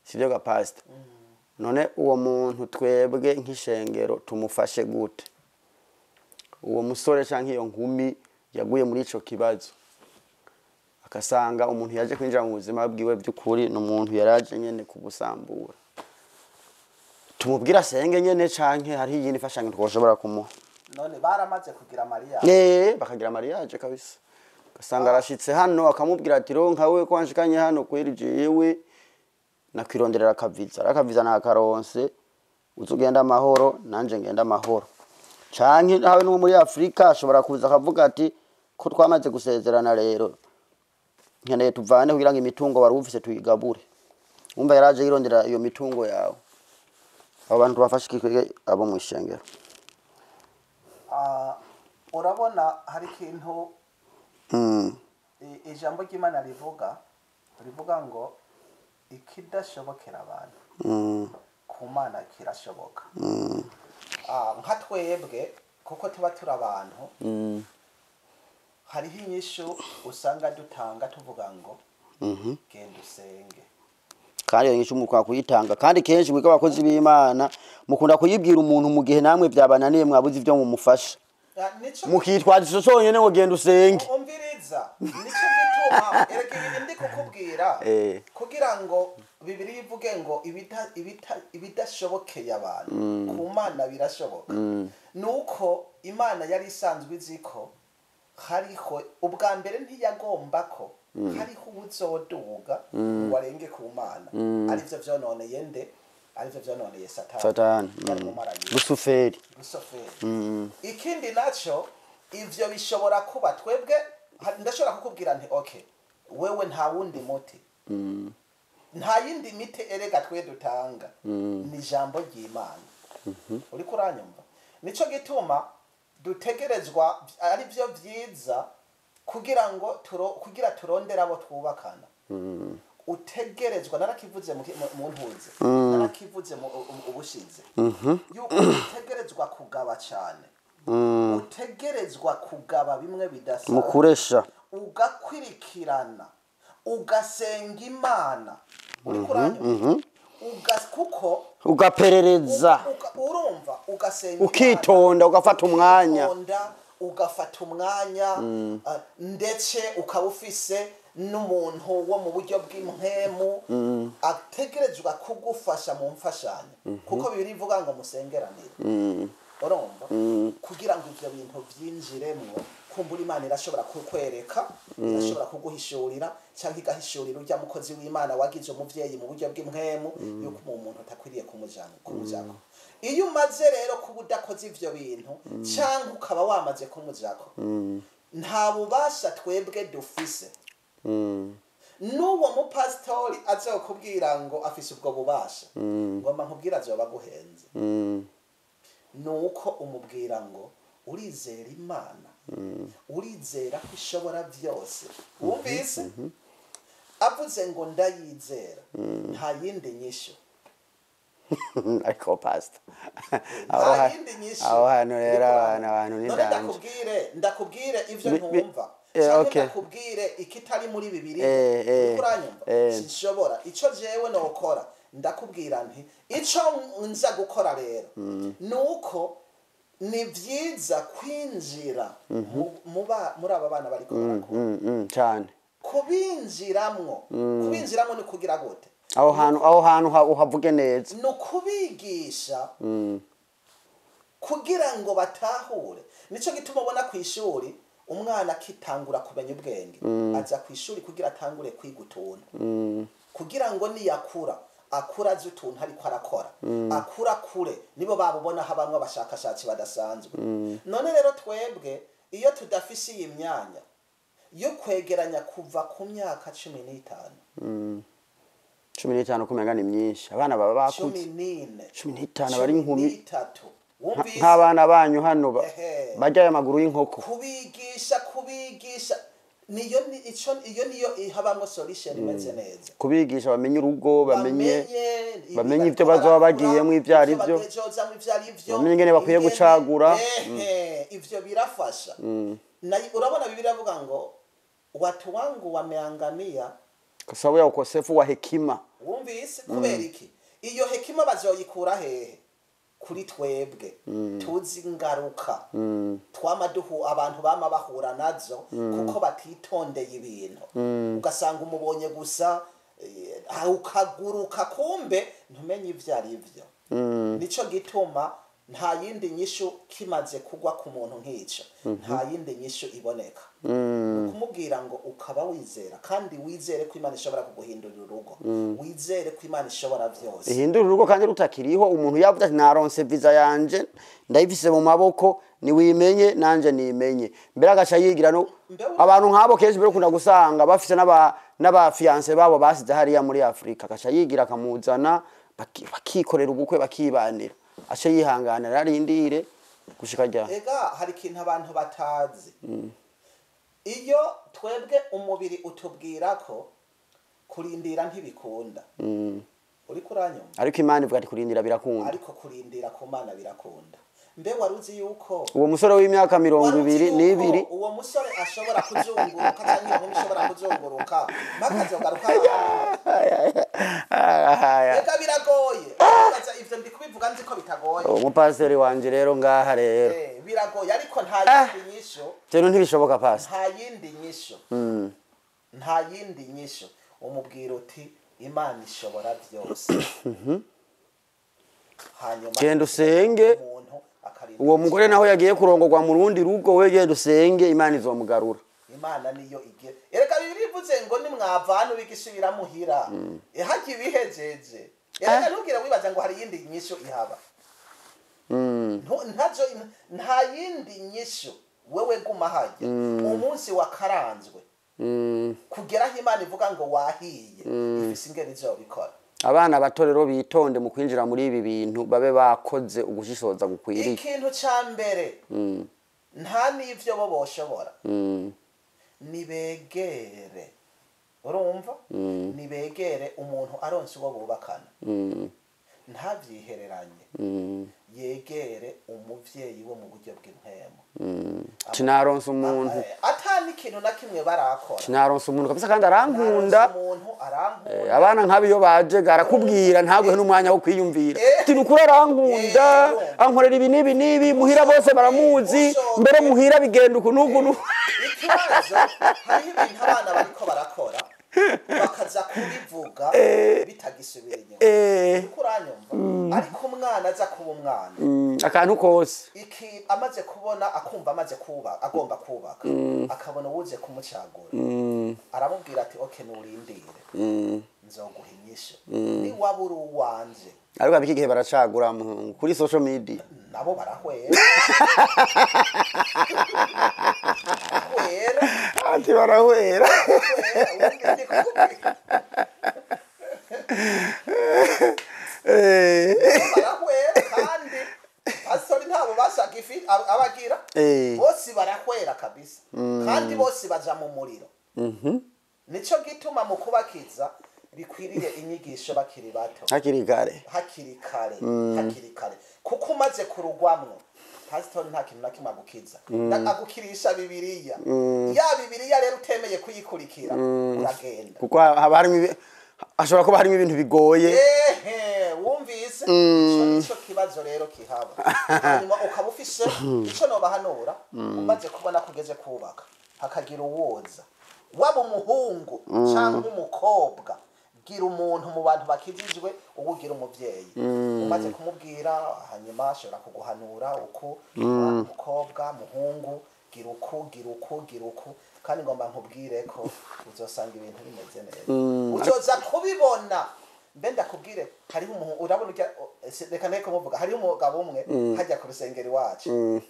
sivyo ga pastor? None uwo muntu twebwe nk'ishengero tumufashe gute? Uwo musore canke iyo nkumi yaguye muri ico kibazo, akasanga umuntu yaje kwinjira mu buzima bwiwe by'ukuri ni umuntu yaraje nyene kubusambura, tumubwira asenge nyene canke hariho iyindi mfashanyo twoshobora kumuha? None baramaze kugira mariage? Bakagira mariage kabisa, ugasanga arashitse hano akamubwira ati ronka we ko wanshikanye hano kweri jewe nakwironderera akaviza, arakaviza nakaronse, uza ugenda amahoro nanje ngenda amahoro. Canke hawe n'uwo muri Afurika ashobora kuza akavuga ati ko twamaze gusezerana rero nkeneye tuvane kugira ngo imitungo wari ufise tuyigabure. Umva yaraje yirondera iyo mitungo yawe. Abo bantu tubafashe iki abo mu ishengero? Urabona hari ikintu ijambo ry'Imana rivuga ngo ikidashobokera abantu ku Mana kirashoboka. Nka twebwe kuko tuba turi abantu, hariho inyishu usanga dutanga tuvuga ngo genda usenge. Kandi iyo nyishu mukunda kuyitanga, kandi kenshi mwebwe abakozi b'Imana mukunda kuyibwira umuntu mu gihe namwe byabananiye mwabuze ivyo mumufasha, mukitwaza ico conyene ngo genda usenge. Umviriza, nico gituma erega ibi ndi kukubwira kugira ngo Bibiliya ivuge ngo ibidashobokeye abantu ku Mana birashoboka. Nuko Imana yari isanzwe izi ko hariho ubwa mbere ntiyagomba ko hariho uwuzoduga ngo arenge ku Mana, arivyo vyononeye nde? Arivyo vyononeye Satani, Lusuferi. Ikindi naco ivyo bishobora kuba twebwe, ndashobora kukubwira nti okay wewe nta wundi muti, nta yindi miti erega twe dutanga, ni ijambo ry'Imana. Uriko uranyumva? Nico gituma dutegerezwa ari byo vyiza kugira ngo kugira turondera abo twubakana. Utegerezwa, narakivuze mu ntuze, narakivuze mu ubushize, yuko utegerezwa kugaba cyane, utegerezwa kugaba bimwe bidasanzwe, mukuresha, ugakwirikirana, ugasenga Imana. Uriko uranyumva? Kuko ugaperereza, urumva, ugasenga, ukitonda, ugafata umwanya, ugafata umwanya, ndetse ukaba ufise n'umuntu wo mu buryo bw'impwemu ategerezwa kugufasha mu mfashanyo, kuko Bibiliya ivuga ngo musengeranire. Urumva, kugira ngo ivyo bintu vyinjiremwo, kumbura Imana irashobora kukwereka, irashobora kuguhishurira, canke igahishurira urya mukozi w'Imana wagize umuvyeyi mu buryo bw'impwemu, yuko umuntu atakwiriye kumujako. Iyo umaze rero kuba udakoze ivyo bintu, canke ukaba wamaze kumujako, nta bubasha twebwe dufise. N'uwo mupasitori azokubwira ngo afise ubwo bubasha, ngomba nkubwira azoba aguhenze. Nuko umubwira ngo urizera Imana, urizera ko ishobora byose. Wumvise? Avuze ngo ndayizera, nta yindi nyishu. Ariko pastor, nta yindi nyishu. Aho hantu rero abantu ni danje. Ndakubwire ivyo ntumva, canke ndakubwire ikitari muri Bibiliya. Uriko uranyumva? Sinshobora. Ico jewe nokora, ndakubwira nti ico nza gukora rero nuko ni vyiza kwinjira muri aba bana bariko barakora cyane. Kubinjiramwo ni kugira gute? Aho hantu uhavuge neza, ni ukubigisha kugira ngo batahure. Nico gituma ubona kw'ishuri umwana akitangura kumenya ubwenge, aza kw'ishuri kugira atangure kwiga utuntu. Kugira ngo niyakura akura azi utuntu ariko arakora, akura kure, nibo babubona habamwe abashakashatsi badasanzwe. None rero twebwe iyo tudafise iyi myanya yo kwegeranya kuva ku myaka 15, 15 kumenga ni myinshi, abana baba bakuze. 14, 15 bari inkumi. 13, wumvise? Nk'abana banyu hano Ehe. barya aya maguru y'inkoko. Kubigisha niyo ico iyo niyo habamwo solution imeze neza. Kubigisha bamenye urugo, bamenye ibi bamenye ibyo bariko bazoba barakura, bagiyemwo ivyo ari ivyo vyo. bazojamwo ivyo ari vyo, Bamenye ingene bakwiye gucagura. Ehe, ivyo birafasha. Urabona Bibiliya iravuga ngo watu wangu wameangamia kwa sababu ya ukosefu wa hekima. Wumvise? Kubera iki? Iyo hekima bazoyikura hehe? Kuri twebwe tuzi ingaruka twama duhu abantu bama bahura nazo kuko batitondeye ibintu, ugasanga umubonye gusa, ukaguruka, kumbe ntumenye ivyo ari vyo. Nico gituma nta yindi nyishu kimaze kugwa ku muntu nk'ico, nta yindi nyishu iboneka. Ni ukumubwira ngo ukaba wizera, kandi wizere ko Imana ishobora kuguhindurira urugo, wizere ko Imana ishobora byose. Ihindura urugo kandi rutakiriho. Umuntu yavuze ati naronse visa yanje, ndayifise mu maboko, niwimenye nanje nimenye, mbere agaca yigira no abantu nk'abo kenshi mbere ukunda gusanga bafise n'aba fiancé babo basize hariya muri Afrika, agaca yigira akamuzana, bakikorera ubukwe, bakibanira, ace yihanganira arindire gushika ryari? Ega hari ikintu abantu batazi. Iyo twebwe umubiri utubwira ko kurindira ntibikunda, uriko uranyumva? Ariko Imana ivuga ati kurindira birakunda. Ariko kurindira ku Mana birakunda. Mbe wari uzi yuko Uwo musore w'imyaka mirongo wari uzi ibiri yuko n'ibiri uwo musore ashobora kuzunguruka, cyangwa iyo nkumi ishobora kuzunguruka mpaka azogaruka ahantu? Ega biragoye. Uribaza ivyo ndi kubivuga nzi ko bitagoye. Umupasiteri wanje rero ngaha rero. Biragoye, ariko nta yindi nyishu. Rero ntibishoboka, pasi. Nta yindi nyishu, nta yindi nyishu. Umubwira uti Imana ishobora byose, hanyuma Genda usenge. umuntu akarinda. Uwo mugore naho yagiye kurongorwa mu rundi rugo, we genda usenge, Imana izomugarura. Imana niyo igira. Erega Bibiliya ivuze ngo nimwavana ubigisubira muhira, hajya ibihejeje. Erega ntugire wibaza ngo hari iyindi nyishu ihaba. Ntazo, nta yindi nyishu. Wewe guma hajya umunsi wakaranzwe kugeraho Imana ivuga ngo wahiye, ifise ingene izobikora. Abana bato rero bitonde mu kwinjira muri ibi bintu, babe bakoze ugushishoza gukwiriye. Ikintu ca mbere, nta n'ivyo bo boshobora, nibegere, urumva, nibegere umuntu aronse uwo bubakana, ntavyihereranye, yegere umuvyeyi wo mu buryo bw'impwemu. Sinaronse umuntu. Ata n'ikintu na kimwe barakora. Sinaronse umuntu kabisa kandi arankunda. Naronse umuntu, arankunda. Abana nk'abo iyo baje arakubwira, ntaguhe n'umwanya wo kwiyumvira. Ati ni ukuri arankunda, ankorera ibi n'ibi n'ibi, muhira bose baramuzi, mbere muhira bigenda uku n'uku n'uku. Ikibazo, hariho ibintu abana bariko barakora bakaza kubivuga bitagisubira inyuma. Uriko uranyumva? Ariko umwana aza kuba umwana, Akantu kose. Iki amaze kubona, akumva amaze kuba agomba kubaka, akabona uwuze kumucagura, aramubwira ati ok, nurindire, nzoguha inyishu niwaba uri uwanje. Ariko abiki gihe baracagura, muhungu, kuri social media. Nabo barahwera, barahwera. Ati barahwera. Barahwera, ubundi ndi kukubwira. Barahwera kandi pastori ntabo bashaka ifi abagira. Bose barahwera kabisa, kandi bose baja mu muriro. Nico gituma mu kubakiza bikwiriye inyigisho bakiri bato. Hakiri kare. Hakiri kare, hakiri kare, kuko umaze kurugwamwo, pasitori nta kintu na kimwe agukiza. Agukirisha Bibiliya. Ya Bibiliya rero utemeye kuyikurikira, uragenda. Kuko haba harimo hashobora kuba harimo ibintu bigoye. Ehe, wumvise? Ico nico kibazo rero kihaba. Hanyuma ukaba ufise ico nobahanura: umaze kubona ko ugeze kubaka, hakagira uwoza, waba umuhungu cyangwa umukobwa, gira umuntu mu bantu bakijijwe, uba ugira umuvyeyi. Umaze kumubwira, hanyuma ashobora kuguhanura uko mukobwa, muhungu, Gira uku, gira uku, gira uku, kandi ngomba nkubwire ko uzosanga ibintu bimeze neza, uzoza kubibona. Mbe ndakubwire, hariho umuntu, urabona ujya, reka ndeke kumuvuga, hariho umugabo umwe hajya ku rusengero iwacu.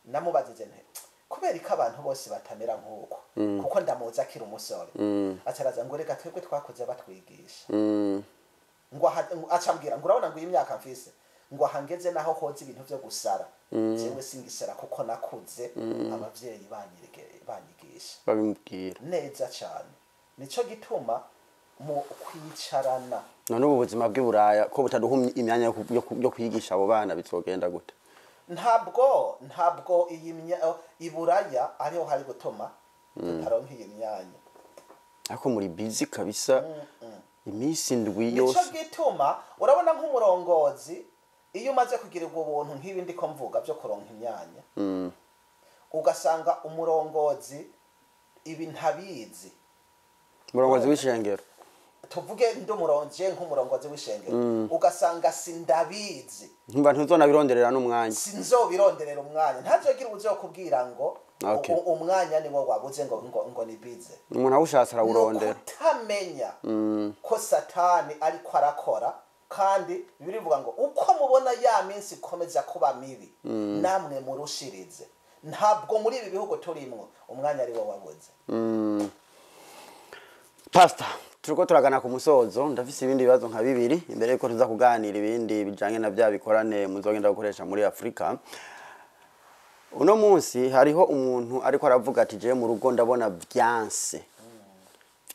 Namubajije nti: "Kubera ko abantu bose batamera nk'uko?" Kuko ndamuzi akiri umusore. Acaraza ngo: "Reka, twebwe twakoze batwigisha." Ngo acambwira ngo: "Urabona," ngo, "iyi myaka mfise," ngo, "aha ngeze naho hoza ibintu vyo gusara, jewe singisara kuko nakuze abavyeyi banyigisha." Babimubwira neza cane. Nico gituma mu kwicarana. None ubu buzima bw'i Buraya ko butaduha imyanya yo kwigisha abo bana, bizogenda gute? Ntabwo iyi iburaya ariho hari gutuma tutaronka iyi myanya. Ariko muri busy kabisa iminsi 7 Nico yose. gituma urabona nk'umurongozi, iyo umaze kugirirwa ubuntu nk'ibi ndiko mvuga byo kuronka imyanya, ugasanga umurongozi ibi ntabizi. Umurongozi w'ishengero. Tuvuge ndi umurongozi, nk'umurongozi w'ishengero, ugasanga sindabizi. Ntumva ntuzonabironderera n'umwanya. Sinzobironderera umwanya, ntazogira uzokubwira ngo umwanya niwo wabuze, ngo ni bize. Umuntu awushatse arawurondera. Kutamenya ko Satani ariko arakora. Kandi Bibiliya ivuga ngo uko mubona ya minsi ikomeza kuba mibi, namwe murushirize. Ntabwo muri ibi bihugu turimwo umwanya ari wo wabuze. Pastor, turiko turagana ku musozo. Ndafise ibindi bibazo nka bibiri imbere yuko tuza kuganira ibindi bijanye na bya bikorane muzogenda gukoresha muri Afurika. Uno munsi hariho umuntu ariko aravuga ati: "Jewe mu rugo ndabona vyanse,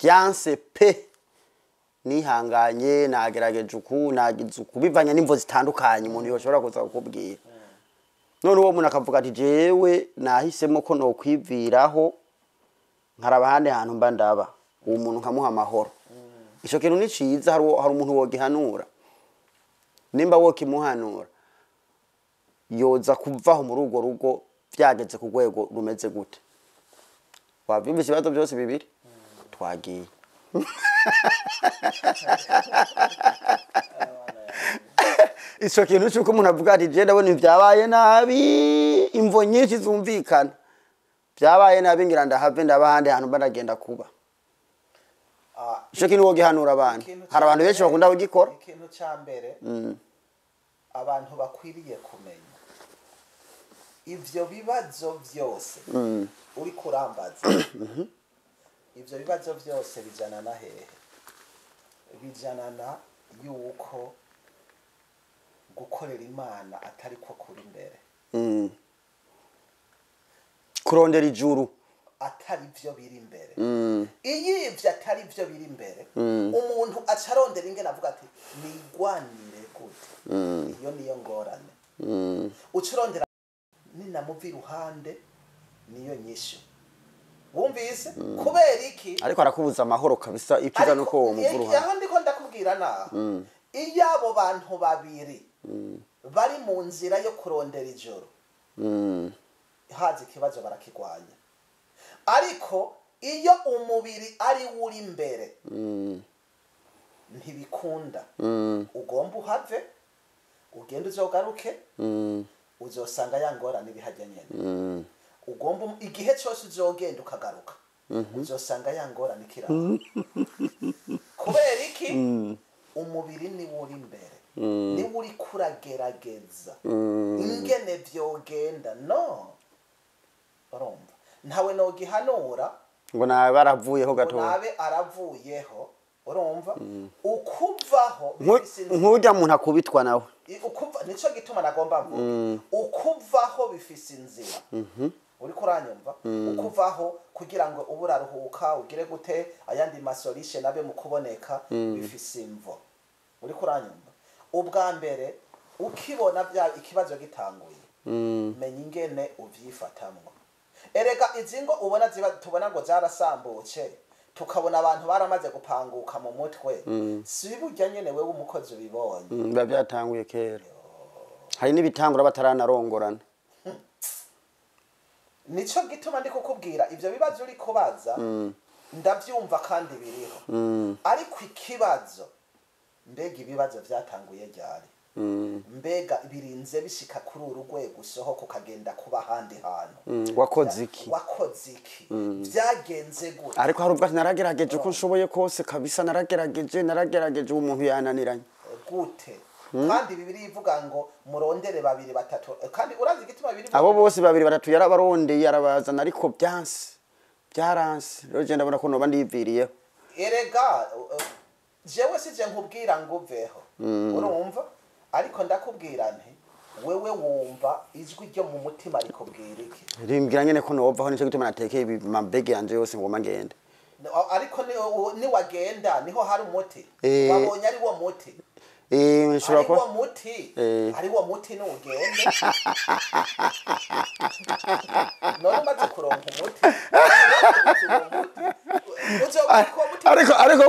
vyanse pe, nihanganye, nagerageje uku, nagize uku," bivanye n'imvo zitandukanye umuntu yoshobora kuza kukubwira. None uwo muntu akavuga ati: "Jewe nahisemo ko nokwiviraho, nkaraba ahandi hantu mba ndaba," uwo muntu nkamuha amahoro. Ico kintu ni ciza? Hari umuntu wogihanura? Nimba wokimuhanura, yoza kuvaho muri urwo rugo vyageze ku rwego rumeze gute? Wavyumvise ibibazo byose bibiri? Twagiye. Ico kintu c'uko umuntu avuga ati: "Je ndabona vyabaye nabi," imvo nyinshi zumvikana, "vyabaye nabi, ngira ndahave ndaba ahandi hantu mba ndagenda kuba." Ico kintu wogihanura abantu? Ikintu Hari abantu benshi bakunda kugikora. Ikintu cya mbere abantu bakwiriye kumenya, ivyo bibazo byose uri kurambaza, ivyo bibazo byose bijana na hehe? Bijana na yuko gukorera Imana atari ko kuri imbere. Kurondera ijuru. Atari byo biri imbere. Iyo ivyo atari byo biri imbere, umuntu aca arondera ingene avuga ati: "Nigwanire gute?" Iyo niyo ngorane. Uca urondera ninamuva iruhande, niyo nyishu. Wumvise kubera iki? Ariko arakubuza amahoro kabisa. Icyiza nuko uwo muva uruhande. Aho ndiko ndakubwira naho, iyo abo bantu babiri bari mu nzira yo kurondera ijoro, haza ikibazo barakigwanya. Ariko iyo umubiri ari wo uri imbere, ntibikunda. Ugomba uhave ugende, uzogaruke, uzosanga ya ngorane ibihajya nyene. Ugomba igihe cyose uzogenda ukagaruka, uzosanga ya ngorane ikiraho. Kubera iki? Umubiri niwo uri imbere, niwo uri kuragerageza ingene vyogenda. No urumva, ntawe nogihanura ngo nabe baravuyeho ngo gatoya. Nabe aravuyeho. Urumva, ukuvaho bifise inzira. Nk'urya muntu akubitwa nawe. Ukuva, nico gituma nagomba mvuge, ukuvaho bifise inzira. Uriko uranyumva? Ukuvaho kugira ngo ube uraruhuka, ugire gute, ayandi ma solution abe mu kuboneka, bifise imvo. Uriko uranyumva? Ubwa mbere, ukibona bya ikibazo gitanguye, menya ingene uvyifatamwo. Erega izi ngo ubona ziba, tubona ngo zarasambutse, tukabona abantu baramaze gupanguka mu mutwe, si burya nyene wewe umukozi ubibonye. Biba byatanguye kera. Hari n'ibitangura bataranarongorana. Nico gituma ndi kukubwira, ivyo bibazo uri kubaza ndavyumva kandi biriho, ariko ikibazo, mbega ibibazo vyatanguye ryari? Mbega birinze bishika kuri uru rwego usohoka ukagenda kuba ahandi hantu? Wakoze iki? Wakoze iki? Byagenze gute? Ariko hari ubwo ati naragerageje uko nshoboye kose kabisa, naragerageje, uwo muntu yananiranye. Gute? Kandi Bibiliya ivuga ngo murondere babiri batatu, kandi urazi igituma bibiri? Abo bose babiri batatu yarabarondeye, arabazana, ariko byanse, byaranse. Rero je ndabona ko noba ndiviriyeho. Erega jewe sije nkubwira ngo uveho, urumva? Ariko ndakubwira nti wewe wumva ijwi ryo mu mutima rikubwira iki? Rimbwira nyene ko novaho, nico gituma natekeye ibi mabege yanje yose ngoma ngende. Ariko niwagenda niho hari umuti? Wabonye ari wo muti? Nshobora Ari kuba wo muti? Ari wo muti, nugende. None umaze kuronka umuti, uzobona ko uwo muti Ariko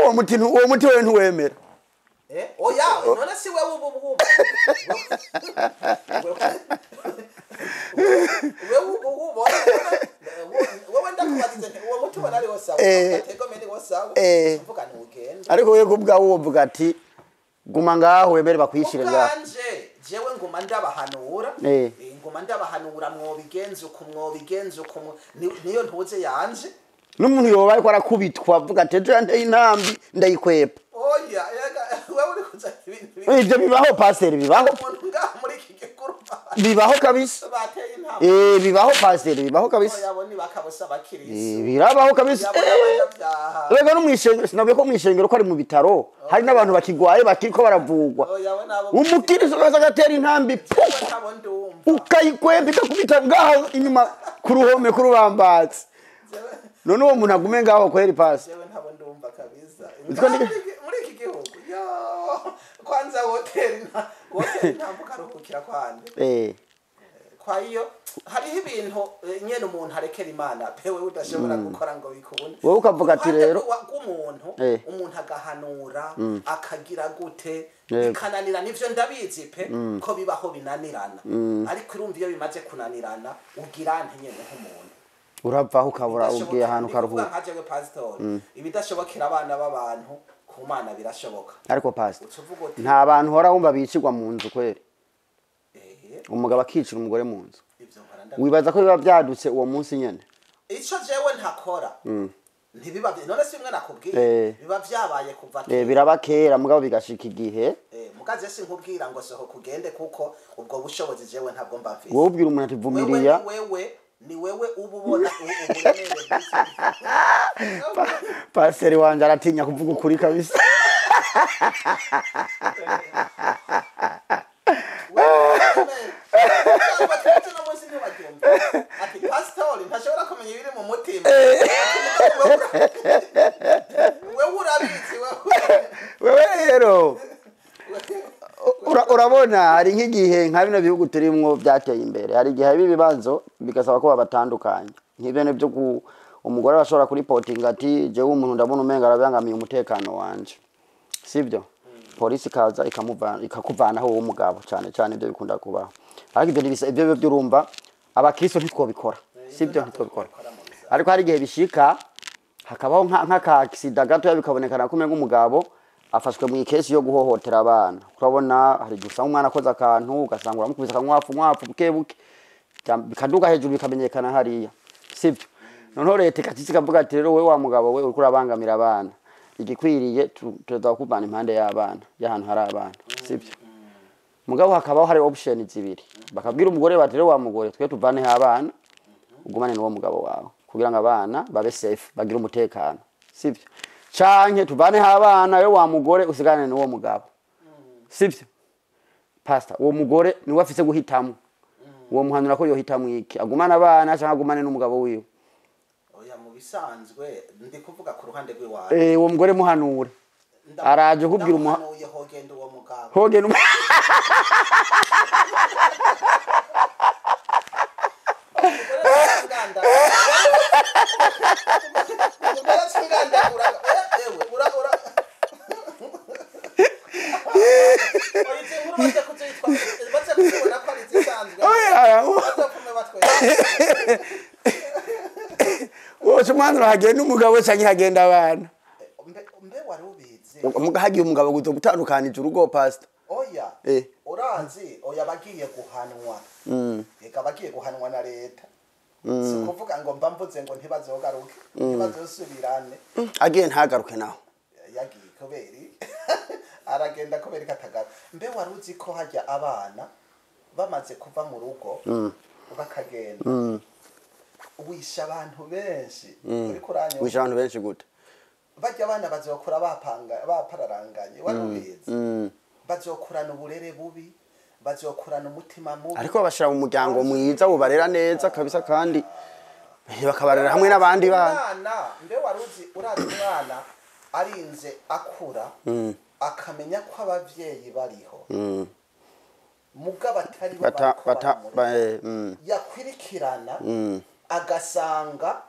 uwo muti wewe ntiwemera. Oya, none si wewe ubu bwumva, wewe ubu ubona, wewe ndakubajije nti uwo muti ubona ari wo sawa? Ugategome ni wo sawa? Mvuga ntugende. Ariko wewe kubwawe wovuga ati guma ngaho, wemere bakwishire ngaho. Ubwanje jewe nguma ndabahanura. Nguma ndabahanura, mwobigenza uku, mwobigenza uku, niyo ntuze yanje. N'umuntu yoba ariko arakubitwa avuga ati ejo yanteye intambi ndayikwepa. Oya, ega wewe uri kuza ibintu Ibyo bibaho, pasiteri, bibaho. Umuntu ngaha muri iki gikuru Bibaho kabisa. bateye intambi? Bibaho, pasiteri, bibaho kabisa. Oya, abo ni bakabosa abakirisi. Birabaho kabisa. Yabo n'abanyabyaha. Rega no mwishengero, sinabwiye ko mwishengero ko ari mu bitaro hari n'abantu bakigwaye bakiriko baravugwa. Oya, abo nabo. Umukiristo wese agatera intambi, Jewe puh, ntabo ndumva. Ukayikwemba ikakubita ngaho inyuma ku ruhome k'urubambatsi. None uwo muntu agume ngaho kweri, pasi? Jewe ntabo ndumva kabisa. Uziko Muri iki gihugu yo kwanza wotera intambi ukaruhukira kwande? Kwa hiyo hariho ibintu nyene umuntu arekera Imana pewe udashobora gukora ngo bikunde. Wowe ukavuga ati Uruhande rero rw'umuntu, umuntu agahanura, akagira gute, bikananirana. Ivyo ndabizi pe ko bibaho binanirana, ariko urumva iyo bimaze kunanirana ugira nte nyene nk'umuntu? Uravaho ukabura ugiye ahantu Ni kuvuga ukaruhuka. Nka jewe pasitori, ibidashobokera abana b'abantu ku Mana birashoboka. Ariko pastor, Uca uvuga uti nta bantu hora wumva bicirwa mu nzu kweri? Umugabo akicira umugore mu nzu. Ivyo nkora Wibaza ko biba byadutse uwo munsi nyene? Ico jewe ntakora ntibiba none si bimwe nakubwiye? Biba vyabaye kuva kera. Biraba kera, mugabo bigashika igihe. Mugaze sinkubwira ngo sohoka ugende, kuko ubwo bushobozi jewe ntabwo mba mfise. Wowe ubwira umuntu ati Wewe vumiriya. ni wewe uba ubona uburemere bw'iki. Pasiteri wanje aratinya kuvuga ukuri kabisa. Cyangwa twese no munsi ntibaryumva ati pasitori ntashobora kumenya ibiri mu mutima. Wewe urabizi wewe. Wewe rero urabona hari nk'igihe nka bino bihugu turimwo byateye imbere, hari igihe haba ibibazo bigasaba ko babatandukanya, nk'ibintu byo ku umugore arashobora kuripotinga ati jewe umuntu ndabona umenga arabangamiye umutekano wanje, sibyo? Polisi ikaza ikamuvana, ikakuvanaho uwo mugabo. Cyane cyane ibyo bikunda kubaho, ariko ibyo ntibisa ibyo byo urumva abakristo ntitwobikora, sibyo? Ntitwobikora, ariko hari igihe bishika hakabaho nk'aka accident gatoya, bikabonekana ko umenga umugabo afashwe mu ikesi yo guhohotera abana. Urabona hari igihe usanga umwana akoze akantu, ugasanga uramukubise akamwafu mwafu buke buke, bikaduga hejuru, bikamenyekana hariya, sibyo? Noneho leta ikacitse ikavuga ati rero wowe wa mugabo we uriko urabangamira abana, igikwiriye tuza kuvana impande y'abana, y'ahantu hari abana, sibyo? Mugabo hakabaho hari option zibiri, bakabwira umugore bati rero wa mugore twe tuvaneho abana, ugumane n'uwo mugabo wawe kugira ngo abana babe safe, bagire umutekano, sibyo? Canke tuvaneho abana, yo wa mugore usigane n'uwo mugabo, sibyo? Pastor, uwo mugore niwe afise guhitamo. Uwo muhanura ko yohitamwo iki? Agumane abana canke agumane n'umugabo wiwe? Oya, mu bisanzwe ndi kuvuga ku ruhande rw'iwawe. Uwo mugore muhanure. Araje kubwira Ndamuhanuye hogenda uwo mugabo. Hogenda Umugore acingandagura, ewe ura ura oya, izi nkuru baze kuzitwa, baze kuzibona ko ari izisanzwe. Oya, Bazopfume batwese. Wose umwanzuro hagenda umugabo canke hagenda abana? Mbe wari ubizi? Muga hagiye umugabo guzo gutandukanije urugo, pastor. Oya. Urazi, oya, bagiye guhanwa. Eka, bagiye guhanwa na leta. Si ukuvuga ngo mba mvuze ngo ntibazogaruke, ntibazosubirane. Agiye ntagaruke naho? Yagiye kubera aragenda, kubera ko atagaruka. Mbe wari uzi ko hajya abana bamaze kuva mu rugo bakagenda, wisha abantu benshi? Uriko uranyumva? Wisha abantu benshi gute? Bajya abana bazokura bapanga bapararanganye, wari ubizi? Bazokurana uburere bubi, bazokurana umutima mubi. Ariko babashira mu muryango mwiza bubarera neza kabisa, kandi bakabarera hamwe n'abandi bana. Umwana, mbe wari uzi, urazi umwana arinze akura akamenya ko abavyeyi bariho, mugabo atari bo bariko baramurera, yakwirikirana agasanga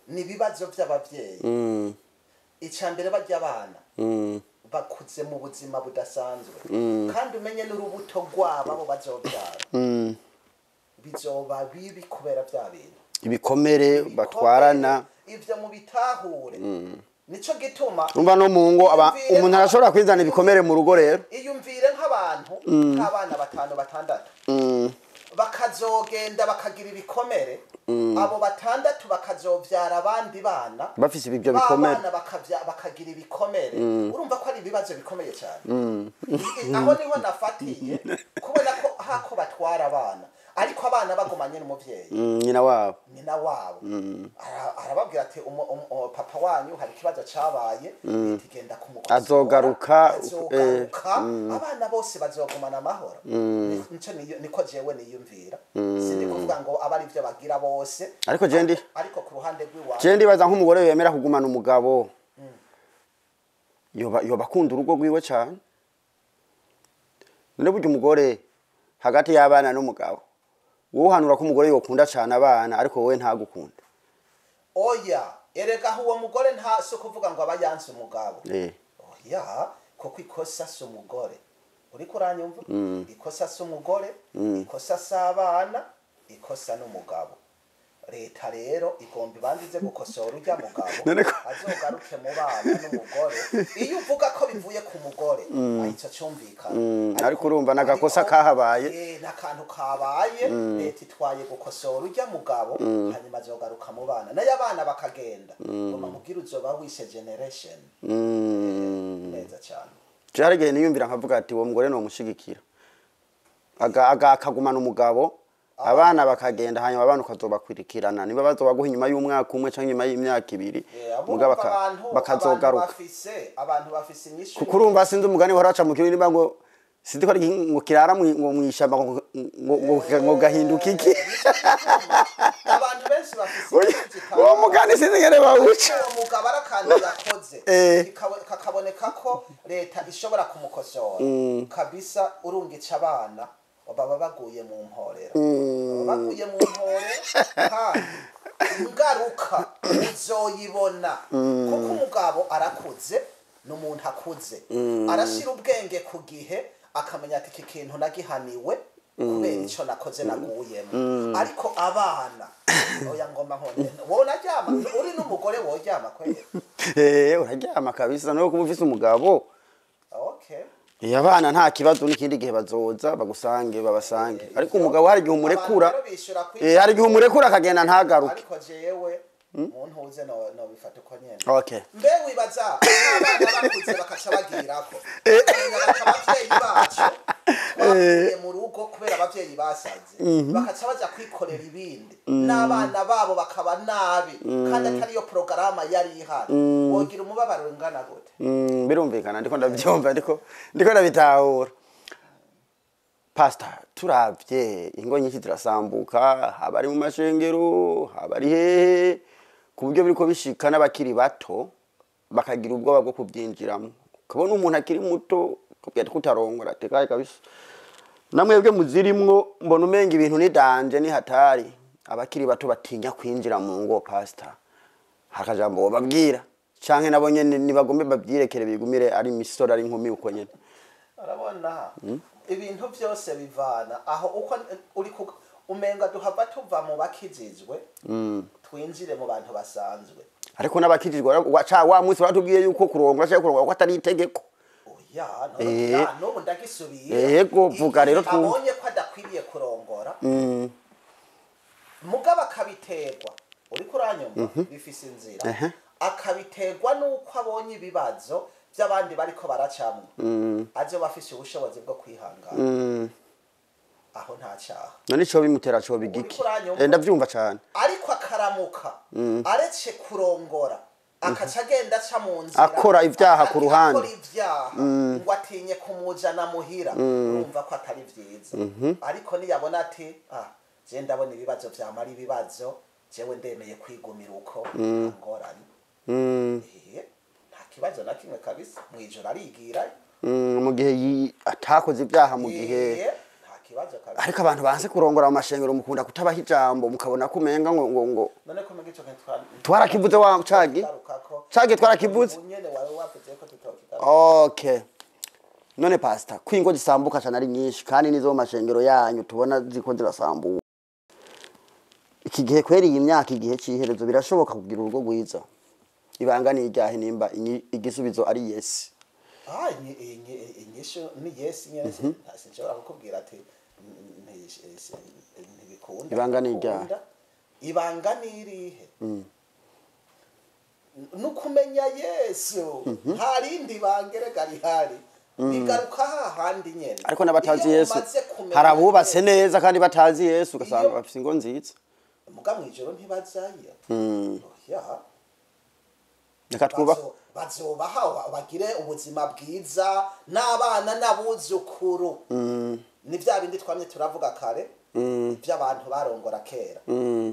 ni ibibazo by'abavyeyi. Icya mbere, bajya abana bakuze mu buzima budasanzwe, kandi umenye n'urubuto rwabo abo bazobyara bizoba bibi kubera bya bintu ibikomere batwarana. Ivyo mubitahure, nico gituma Umva, no mu ngo umuntu arashobora kwizana ibikomere mu rugo rero. Iyumvire nk'abantu, nk'abana batanu, batandatu, bakazogenda bakagira ibikomere, abo batandatu bakazovyara abandi bana bafise ibyo ba bikomere. Bana bakagira ibikomere. Urumva ko ari ibibazo bikomeye cyane. Aho niho nafatiye kubona ko hako batwara abana, ariko abana bagumanye n'umuvyeyi, nyina wabo. Nyina wabo. Arababwira ati: "Papa wanyu hari ikibazo cabaye, tigenda kumukosora." Azogaruka, Azogaruka. Abana bose bazogumana amahoro. Nico niko jewe niyumvira. Sindi kuvuga ngo aba ari byo bagira bose. Ariko je Ariko ku ruhande rw'iwacu, je ndibaza nk'umugore yemera kugumana umugabo yoba akunda urugo rwiwe cyane. None burya umugore hagati y'abana n'umugabo, wowe uhanura ko umugore yokunda cyane abana, ariko wowe ntagukunda? Oya, erega aho uwo mugore nta si ukuvuga ngo aba yanse umugabo. Oya, kuko ikosa si umugore. Uriko uranyumva? Ikosa si umugore, ikosa si abana, ikosa n'umugabo. Leta rero igomba ibanza ize gukosora ujya mugabo, azogaruke mu bana n'umugore. Iyo uvuga ko bivuye ku mugore, aho ico cyumvikana. Ariko urumva n'agakosa kahabaye. N'akantu kabaye, leta itwaye gukosora ujya mugabo, hanyuma azogaruka mu bana, nayo abana bakagenda, ngoma mubwira uzoba wishe generation neza cyane. Je hari igihe niyumvira nkavuga ati uwo mugore nomushigikira, akagumana umugabo, abana bakagenda, hanyuma abana ukazobakwirikirana niba bazobaguha inyuma y'umwaka umwe canke inyuma y'imyaka 2, mugabo Urumva abantu bakazogaruka. Abantu bafise inyishu. Kuko urumva, sinzi umugani wahora baca mu kirundi, nimba ngo sinzi ko ari ngo kirara ngo mw'ishamba ngo gahinduka iki. Abantu benshi bafise inyishu Uwo mugani sinzi ingene bawuca. Uwo mugabo ari akantu yakoze, kakaboneka ko leta ishobora kumukosora kabisa. Urungica abana baba baguye mu mporero, baba baguye mu mporero, kandi ingaruka uzoyibona, kuko umugabo arakuze, ni umuntu akuze, arashyira ubwenge ku gihe, akamenya ati iki kintu nagihaniwe kubera icyo nakoze naguyemo. Ariko abana, oya, ngoma nkone wowe naryama, uri n'umugore woryama kwera? Uraryama kabisa no kuba ufise umugabo. Abana nta kibazo, n'ikindi gihe bazoza bagusange, babasange. Ariko umugabo hari igihe umurekura, Abantu rero bishura hari igihe umurekura akagenda ntagaruke. Ariko jewe muntu uze no bifata uko nyene. Mbe wibaza abana bakuze bakaca bagirako, bakamenya bati abavyeyi bacu twavuye mu rugo kubera abavyeyi basaze, bakaca baja kwikorera ibindi n'abana babo bakaba nabi, kandi atariyo porogaramu yari ihari, wogira umubabaro ungana gute? Birumvikana, ndiko ndabyumva, ndiko ndabitahura. Pastor, turavye ingo nyinshi zirasambuka, haba ari mu mashengero, haba ari hehe, ku buryo biriko bishika n'abakiri bato bakagira ubwoba bwo kubyinjiramo. Ukabona umuntu akiri muto kubwira ati kutarongora, tekaye kabisa. Namwebwe muzirimwo, mbona umenga ibintu ni danger, ni hatari. Abakiri bato batinya kwinjira mu ngo. Pastor, hakajambo babwira, canke nabo nyene nibagombe babyirekere bigumire ari imisore, ari inkumi uko nyene? Urabona, ibintu byose bivana aho uko uri umenga duhava tuva mu bakijijwe twinjire mu bantu basanzwe. Ariko n'abakijijwe wa munsi baratubwiye yuko kurongora canke kurongora ko atari itegeko. Oya, none ya, n'ubu ndagisubiye. Yego, vuga rero Igihe twumve. abonye ko adakwiriye kurongora, mugabo akabiterwa, uriko uranyumva, bifise inzira, akabiterwa n'uko abonye ibibazo by'abandi bariko baracamwo, azoba afise ubushobozi bwo kwihangana, aho nta cyaha. None ico bimutera co bigiki? Uriko uranyumva? Ndavyumva cane. Ariko akaramuka aretse kurongora, akaca agenda aca mu nzira, Akora ivyaha ku ruhande. Akora ivyaha ngo atinye kumujana muhira, urumva ko atari vyiza. Ariko niyabona ati: "Ah, je ndabona ibibazo vyamara ibibazo, jewe ndemeye kwigumira uko, nta ngorane." Nta kibazo na kimwe kabisa, mw'ijoro arigira. Mu gihe atakoze ibyaha, mu gihe Nta kibazo kabisa. Ariko abantu banse kurongora mu mashengero mukunda kutabaha ijambo, mukabona ko umenga ngo None ko mugico kintu Twarakivuze wa cagi? Tugarukako. Cagi twarakivuze. Ubu nyene wari wavuze ko tutokigaruka. Okay, none pastor, ko ingo zisambuka cyane ari nyinshi, kandi nizo mu mashengero yanyu tubona ziko zirasambuka iki gihe, kweri iyi myaka, igihe c'iherezo, birashoboka kugira urugo rwiza? Ibanga ni iryahe nimba igisubizo ari yes? Ah, inyishu ni yes nyene. Sinshobora kukubwira ati ntibikunda. Ibanga ni iryahe? Bikunda. Ibanga ni irihe? Nukumenya Yesu. Nta rindi banga erega rihari, bigaruka hahandi nyene. Ariko n'abatazi Iyo Yesu, umaze kumenya hari abubatse Yesu, neza kandi batazi Yesu, ugasanga bafise ingo nziza. Muga mw'ijoro ntibazayo. Oya. Reka twuba Bazobaha bagire ubuzima bwiza n'abana n'abuzukuru. Ni bya bindi twamye turavuga kare by'abantu barongora kera.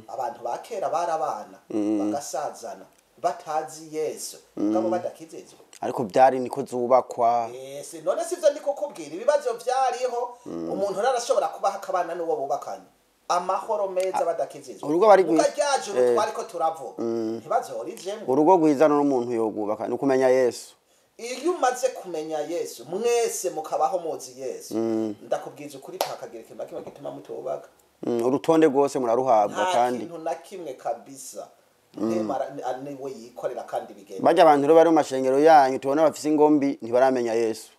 Abantu ba kera barabana bagasazana batazi Yesu, mugabo badakizizwa. Ariko byari niko zubakwa. Yes, none sivyo ndiko kubwira? Ibibazo vyariho, umuntu arashobora kubaho akabana n'uwo bubakanye amahoro meza badakizizwa. Urugo bari Muga rya juru twariko turavuga ntibazorijemwo. Urugo rwiza n'umuntu yogubaka ni ukumenya Yesu. Iyo umaze kumenya Yesu, mwese mukabaho muzi Yesu, ndakubwiza ukuri, ntakagira ikintu na kimwe gituma mutubaka. Urutonde rwose muraruhabwa. Nta Kandi kintu na kimwe kabisa. Ntema niwe yikorera kandi bigenda. Barya abantu rero bari mu mashengero yanyu tubona bafise ingombi ntibaramenya Yesu.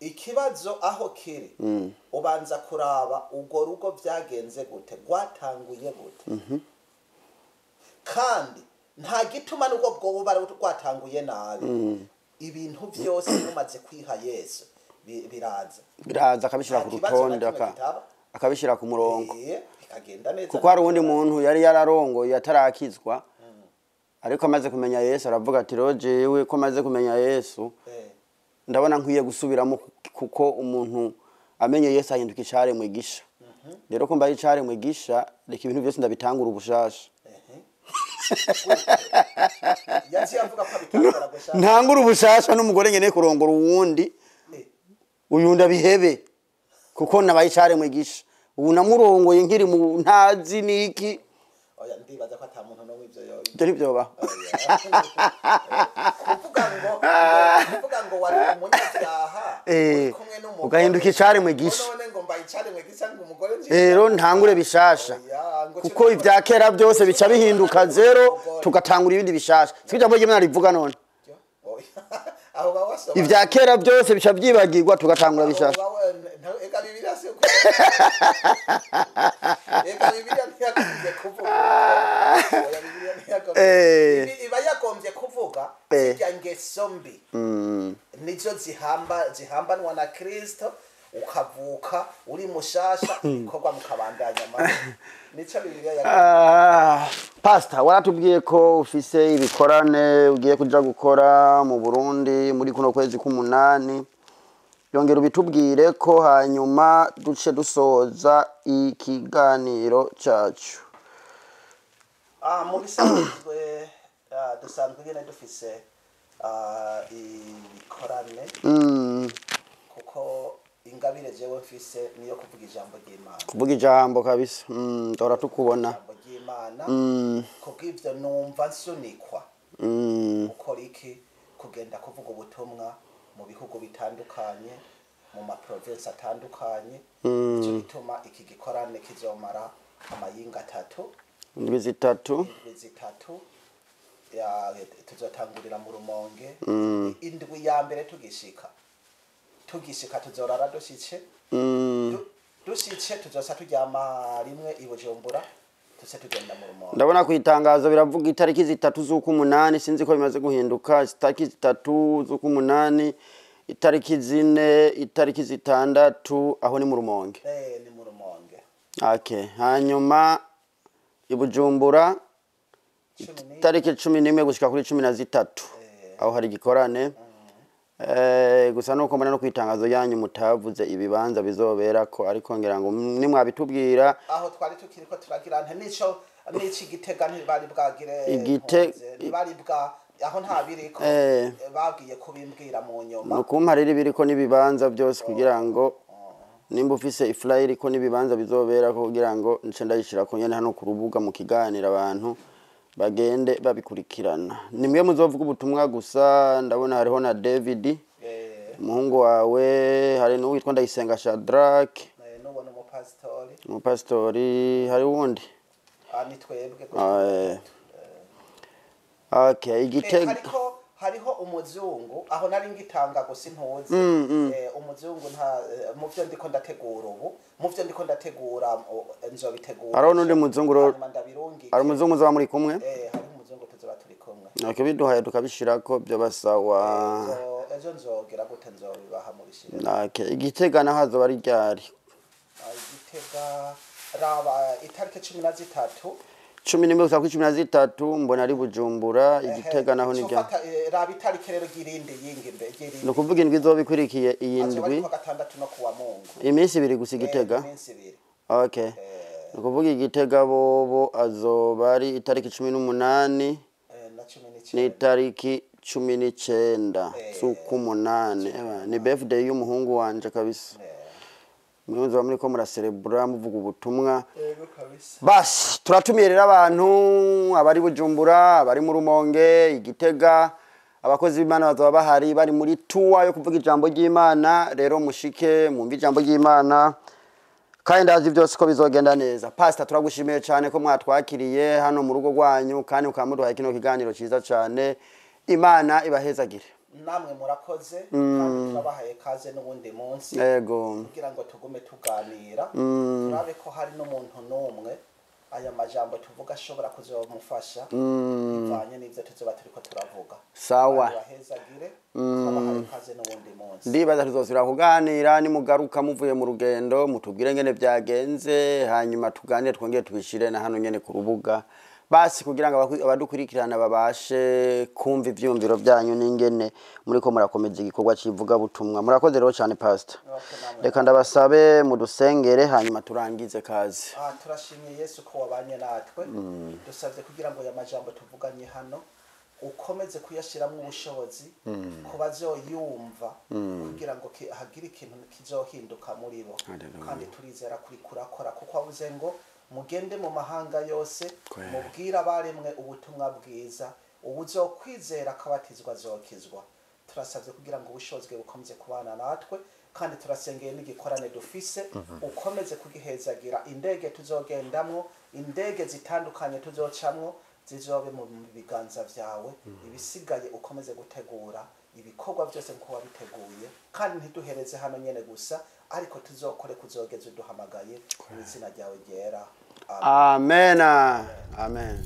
Ikibazo aho kiri, ubanza kuraba urwo rugo byagenze gute, rwatanguye gute. Kandi nta gituma n'ubwo bwoba rwatanguye nabi, ibintu byose mumaze kwiha Yesu biraza. Biraza, akabishyira ku Nta kibazo na rutonde, kimwe kitaba. Akabishyira ku murongo. Bikagenda neza. Kuko hari uwundi muntu yari yararongoye atarakizwa, ariko amaze kumenya Yesu aravuga ati: "Rero jewe ko maze kumenya Yesu, ndabona nkwiye gusubiramo, kuko umuntu amenye Yesu ahinduka icaremwe gisha. Rero ko mbaye icaremwe gisha, reka ibintu byose ndabitangura ubushasha." Yaciye avuga ko abitangura gushaka. Ntangura ubushasha n'umugore nkeneye kurongora uwundi, uyu ndabihebe kuko nabaye icaremwe gisha. Ubu namurongoye nkiri mu ntazi niki. Oya, ndibaza ko ata muntu n'umwe ivyo yoba. Ibyo ntibyobaho. Kuvuga ngo wari umunyabyaha, uri kumwe n'umugore, Ugahinduka icaremwe gisha. None ngo mbaye icaremwe gisha, ngo umugore nje. Rero ntangure bishasha. Oya, ngo Kuko ibya kera byose bica bihinduka zero, tugatangura ibindi bishasha. Siko ijambo ry'Imana rivuga none? Oya, aho baba wasoma. Ibya kera byose bica byibagirwa, tugatangura bishasha. Eka Bibiliya si uko. Eka Bibiliya ntiyagombye kuvuga. Oya, Bibiliya ntiyagombye. Iba yagombye kuvuga zirya ngeso mbi nizo zihambanwa na Kristo, ukavuka uri mushasha, ibikorwa mukabandanya amahoro. Nico Bibiliya yagombye. Ah, Pastor, waratubwiye ko ufise ibikorane ugiye kuja gukora mu Burundi muri kuno kwezi k'umunani. Yongera ubitubwire ko, hanyuma duce dusoza ikiganiro cacu. Ah, mu bisanzwe dusanzwe nyene dufise ibikorane, kuko ingabire jewe mfise niyo kuvuga ijambo ry'Imana. Kuvuga ijambo kabisa, tora tukubona. Ijambo ry'Imana. Kubw'ivyo numva nsunikwa gukora iki? Kugenda kuvuga ubutumwa mu bihugu bitandukanye, mu maprovinsi atandukanye. Ico gituma iki gikorane kizomara amayinga 3. Indwi 3. Indwi 3. Ya, tuzotangurira mu Rumonge. Indwi ya mbere tugishika tuzorara dushitse. Dushitse tuzosa turyama rimwe i Bujumbura, tuce tugenda mu Rumonge. Ndabona ku itangazo biravuga itariki 3 z'ukumunani, sinzi ko bimaze guhinduka. Itariki 3 z'ukumunani, itariki 4, itariki 6, aho ni mu Rumonge. Ni mu Rumonge. Okay, hanyuma i Bujumbura itariki 11 gushika kuri 13, aho hari igikorane. Gusa nuko mbona no kwitangazo yanyu mutavuze ibibanza bizobera ko, ariko ngira ngo nimwabitubwira. Aho twari tukiriko turagira nte nico nici Gitega ntibari bwagire ntibari bwa aho nta biriko, babwiye kubimbwira mu nyuma. Nukumpa rero ibiriko n'ibibanza byose kugira ngo nimba ufise iflyer iriko n'ibibanza bizobera ko, kugira ngo nce ndayishira ko nyene hano ku rubuga mu kiganiro abantu bagende babikurikirana. Nimwe muzovuga ubutumwa gusa. Ndabona hariho na David, umuhungu wawe, hari n'uwitwa Ndayisenga Shadrack, n'ubona umupasitori. Umupasitori, hari wundi. Ni twebwe. Okay, Igitega. Hariho umuzungu aho nari ngitanga gusa intuzi. Umuzungu nta mu byo ndiko ndategura ubu, mu byo ndiko ndategura nzobitegura. Hariho n'undi muzungu, hari umuzungu muzoba muri kumwe. Hariho umuzungu tuzoba turi kumwe. Okay, biduhaye tukabishirako byo basawa. Ejo nzogera gute nzobibaha mu bishire. Okay, Igitega naho hazoba ari ryari? Igitega raba itariki 13. 11 gushika kuri 13 mbona ari Bujumbura. Igitega naho ni rya raba itariki rero girindi yingi mbe girindi. No kuvuga indwi izoba ikwirikiye iyi ndwi. Gatandatu no kuwa Mungu. Iminsi ibiri gusa Igitega. Iminsi ibiri. Okay. No kuvuga Igitega bobo azoba ari itariki 18 na 19. Ni itariki 19 z'ukumunani. Ni birthday y'umuhungu wanje kabisa. Mwiza muri ko muraserebura muvuga ubutumwa. Yego kabisa. Basi turatumiye rero abantu abari Bujumbura, abari mu Rumonge, Igitega, abakozi b'Imana bazaba bahari bari muri tour yo kuvuga ijambo ry'Imana. Rero mushike mwumve ijambo ry'Imana kandi ndazi byose ko bizogenda neza. Pastor, turagushimiye cyane ko mwatwakiriye hano mu rugo rwanyu kandi ukamuduhaye kino kiganiro cyiza cyane. Imana ibahezagire. Namwe murakoze kandi turabahaye kaze n'ubundi munsi. Yego. Kugira ngo tugume tuganira, turabe ko hari n'umuntu n'umwe aya majambo tuvuga ashobora kuzomufasha bivanye n'ivyo tuzoba turiko turavuga. Sawa. Bahezagire, turabahaye kaze n'ubundi munsi. Ndibaza tuzosubira kuganira nimugaruka muvuye mu rugendo, mutubwire ngene byagenze, hanyuma tuganire twongere tubishire na hano nyene ku rubuga. Basi kugira ngo abadukurikirana babashe kumva ivyumviro byanyu n'ingene muri ko murakomeza igikorwa civuga butumwa. Murakoze rero cyane Pastor. Reka ndabasabe mudusengere hanyuma turangize kazi. Turashimiye Yesu ko wabanye natwe. Dusavye kugira ngo ya majambo tuvuganye hano ukomeze kuyashiramwo ubushobozi kubazoyumva kugira ngo hagire ikintu kizohinduka muri bo. Kandi turizera kuri kurakora kuko wavuze ngo mugende mu mahanga yose mubwira abaremwe ubutumwa bwiza, uwuzokwizera akabatizwa azokizwa. Turasabye kugira ngo ubushobozi bukomeze kubana natwe kandi turasengeye n'igikorane dufise ukomeze kugihezagira. Indege tuzogendamwo, indege zitandukanye tuzocamwo zizobe mu biganza vyawe. Ibisigaye ukomeze gutegura ibikorwa byose nkuko wabiteguye, kandi ntiduhereze hano nyene gusa, ariko tuzokore kuzogeza uduhamagaye mu izina ryawe ryera. Amen. Amen.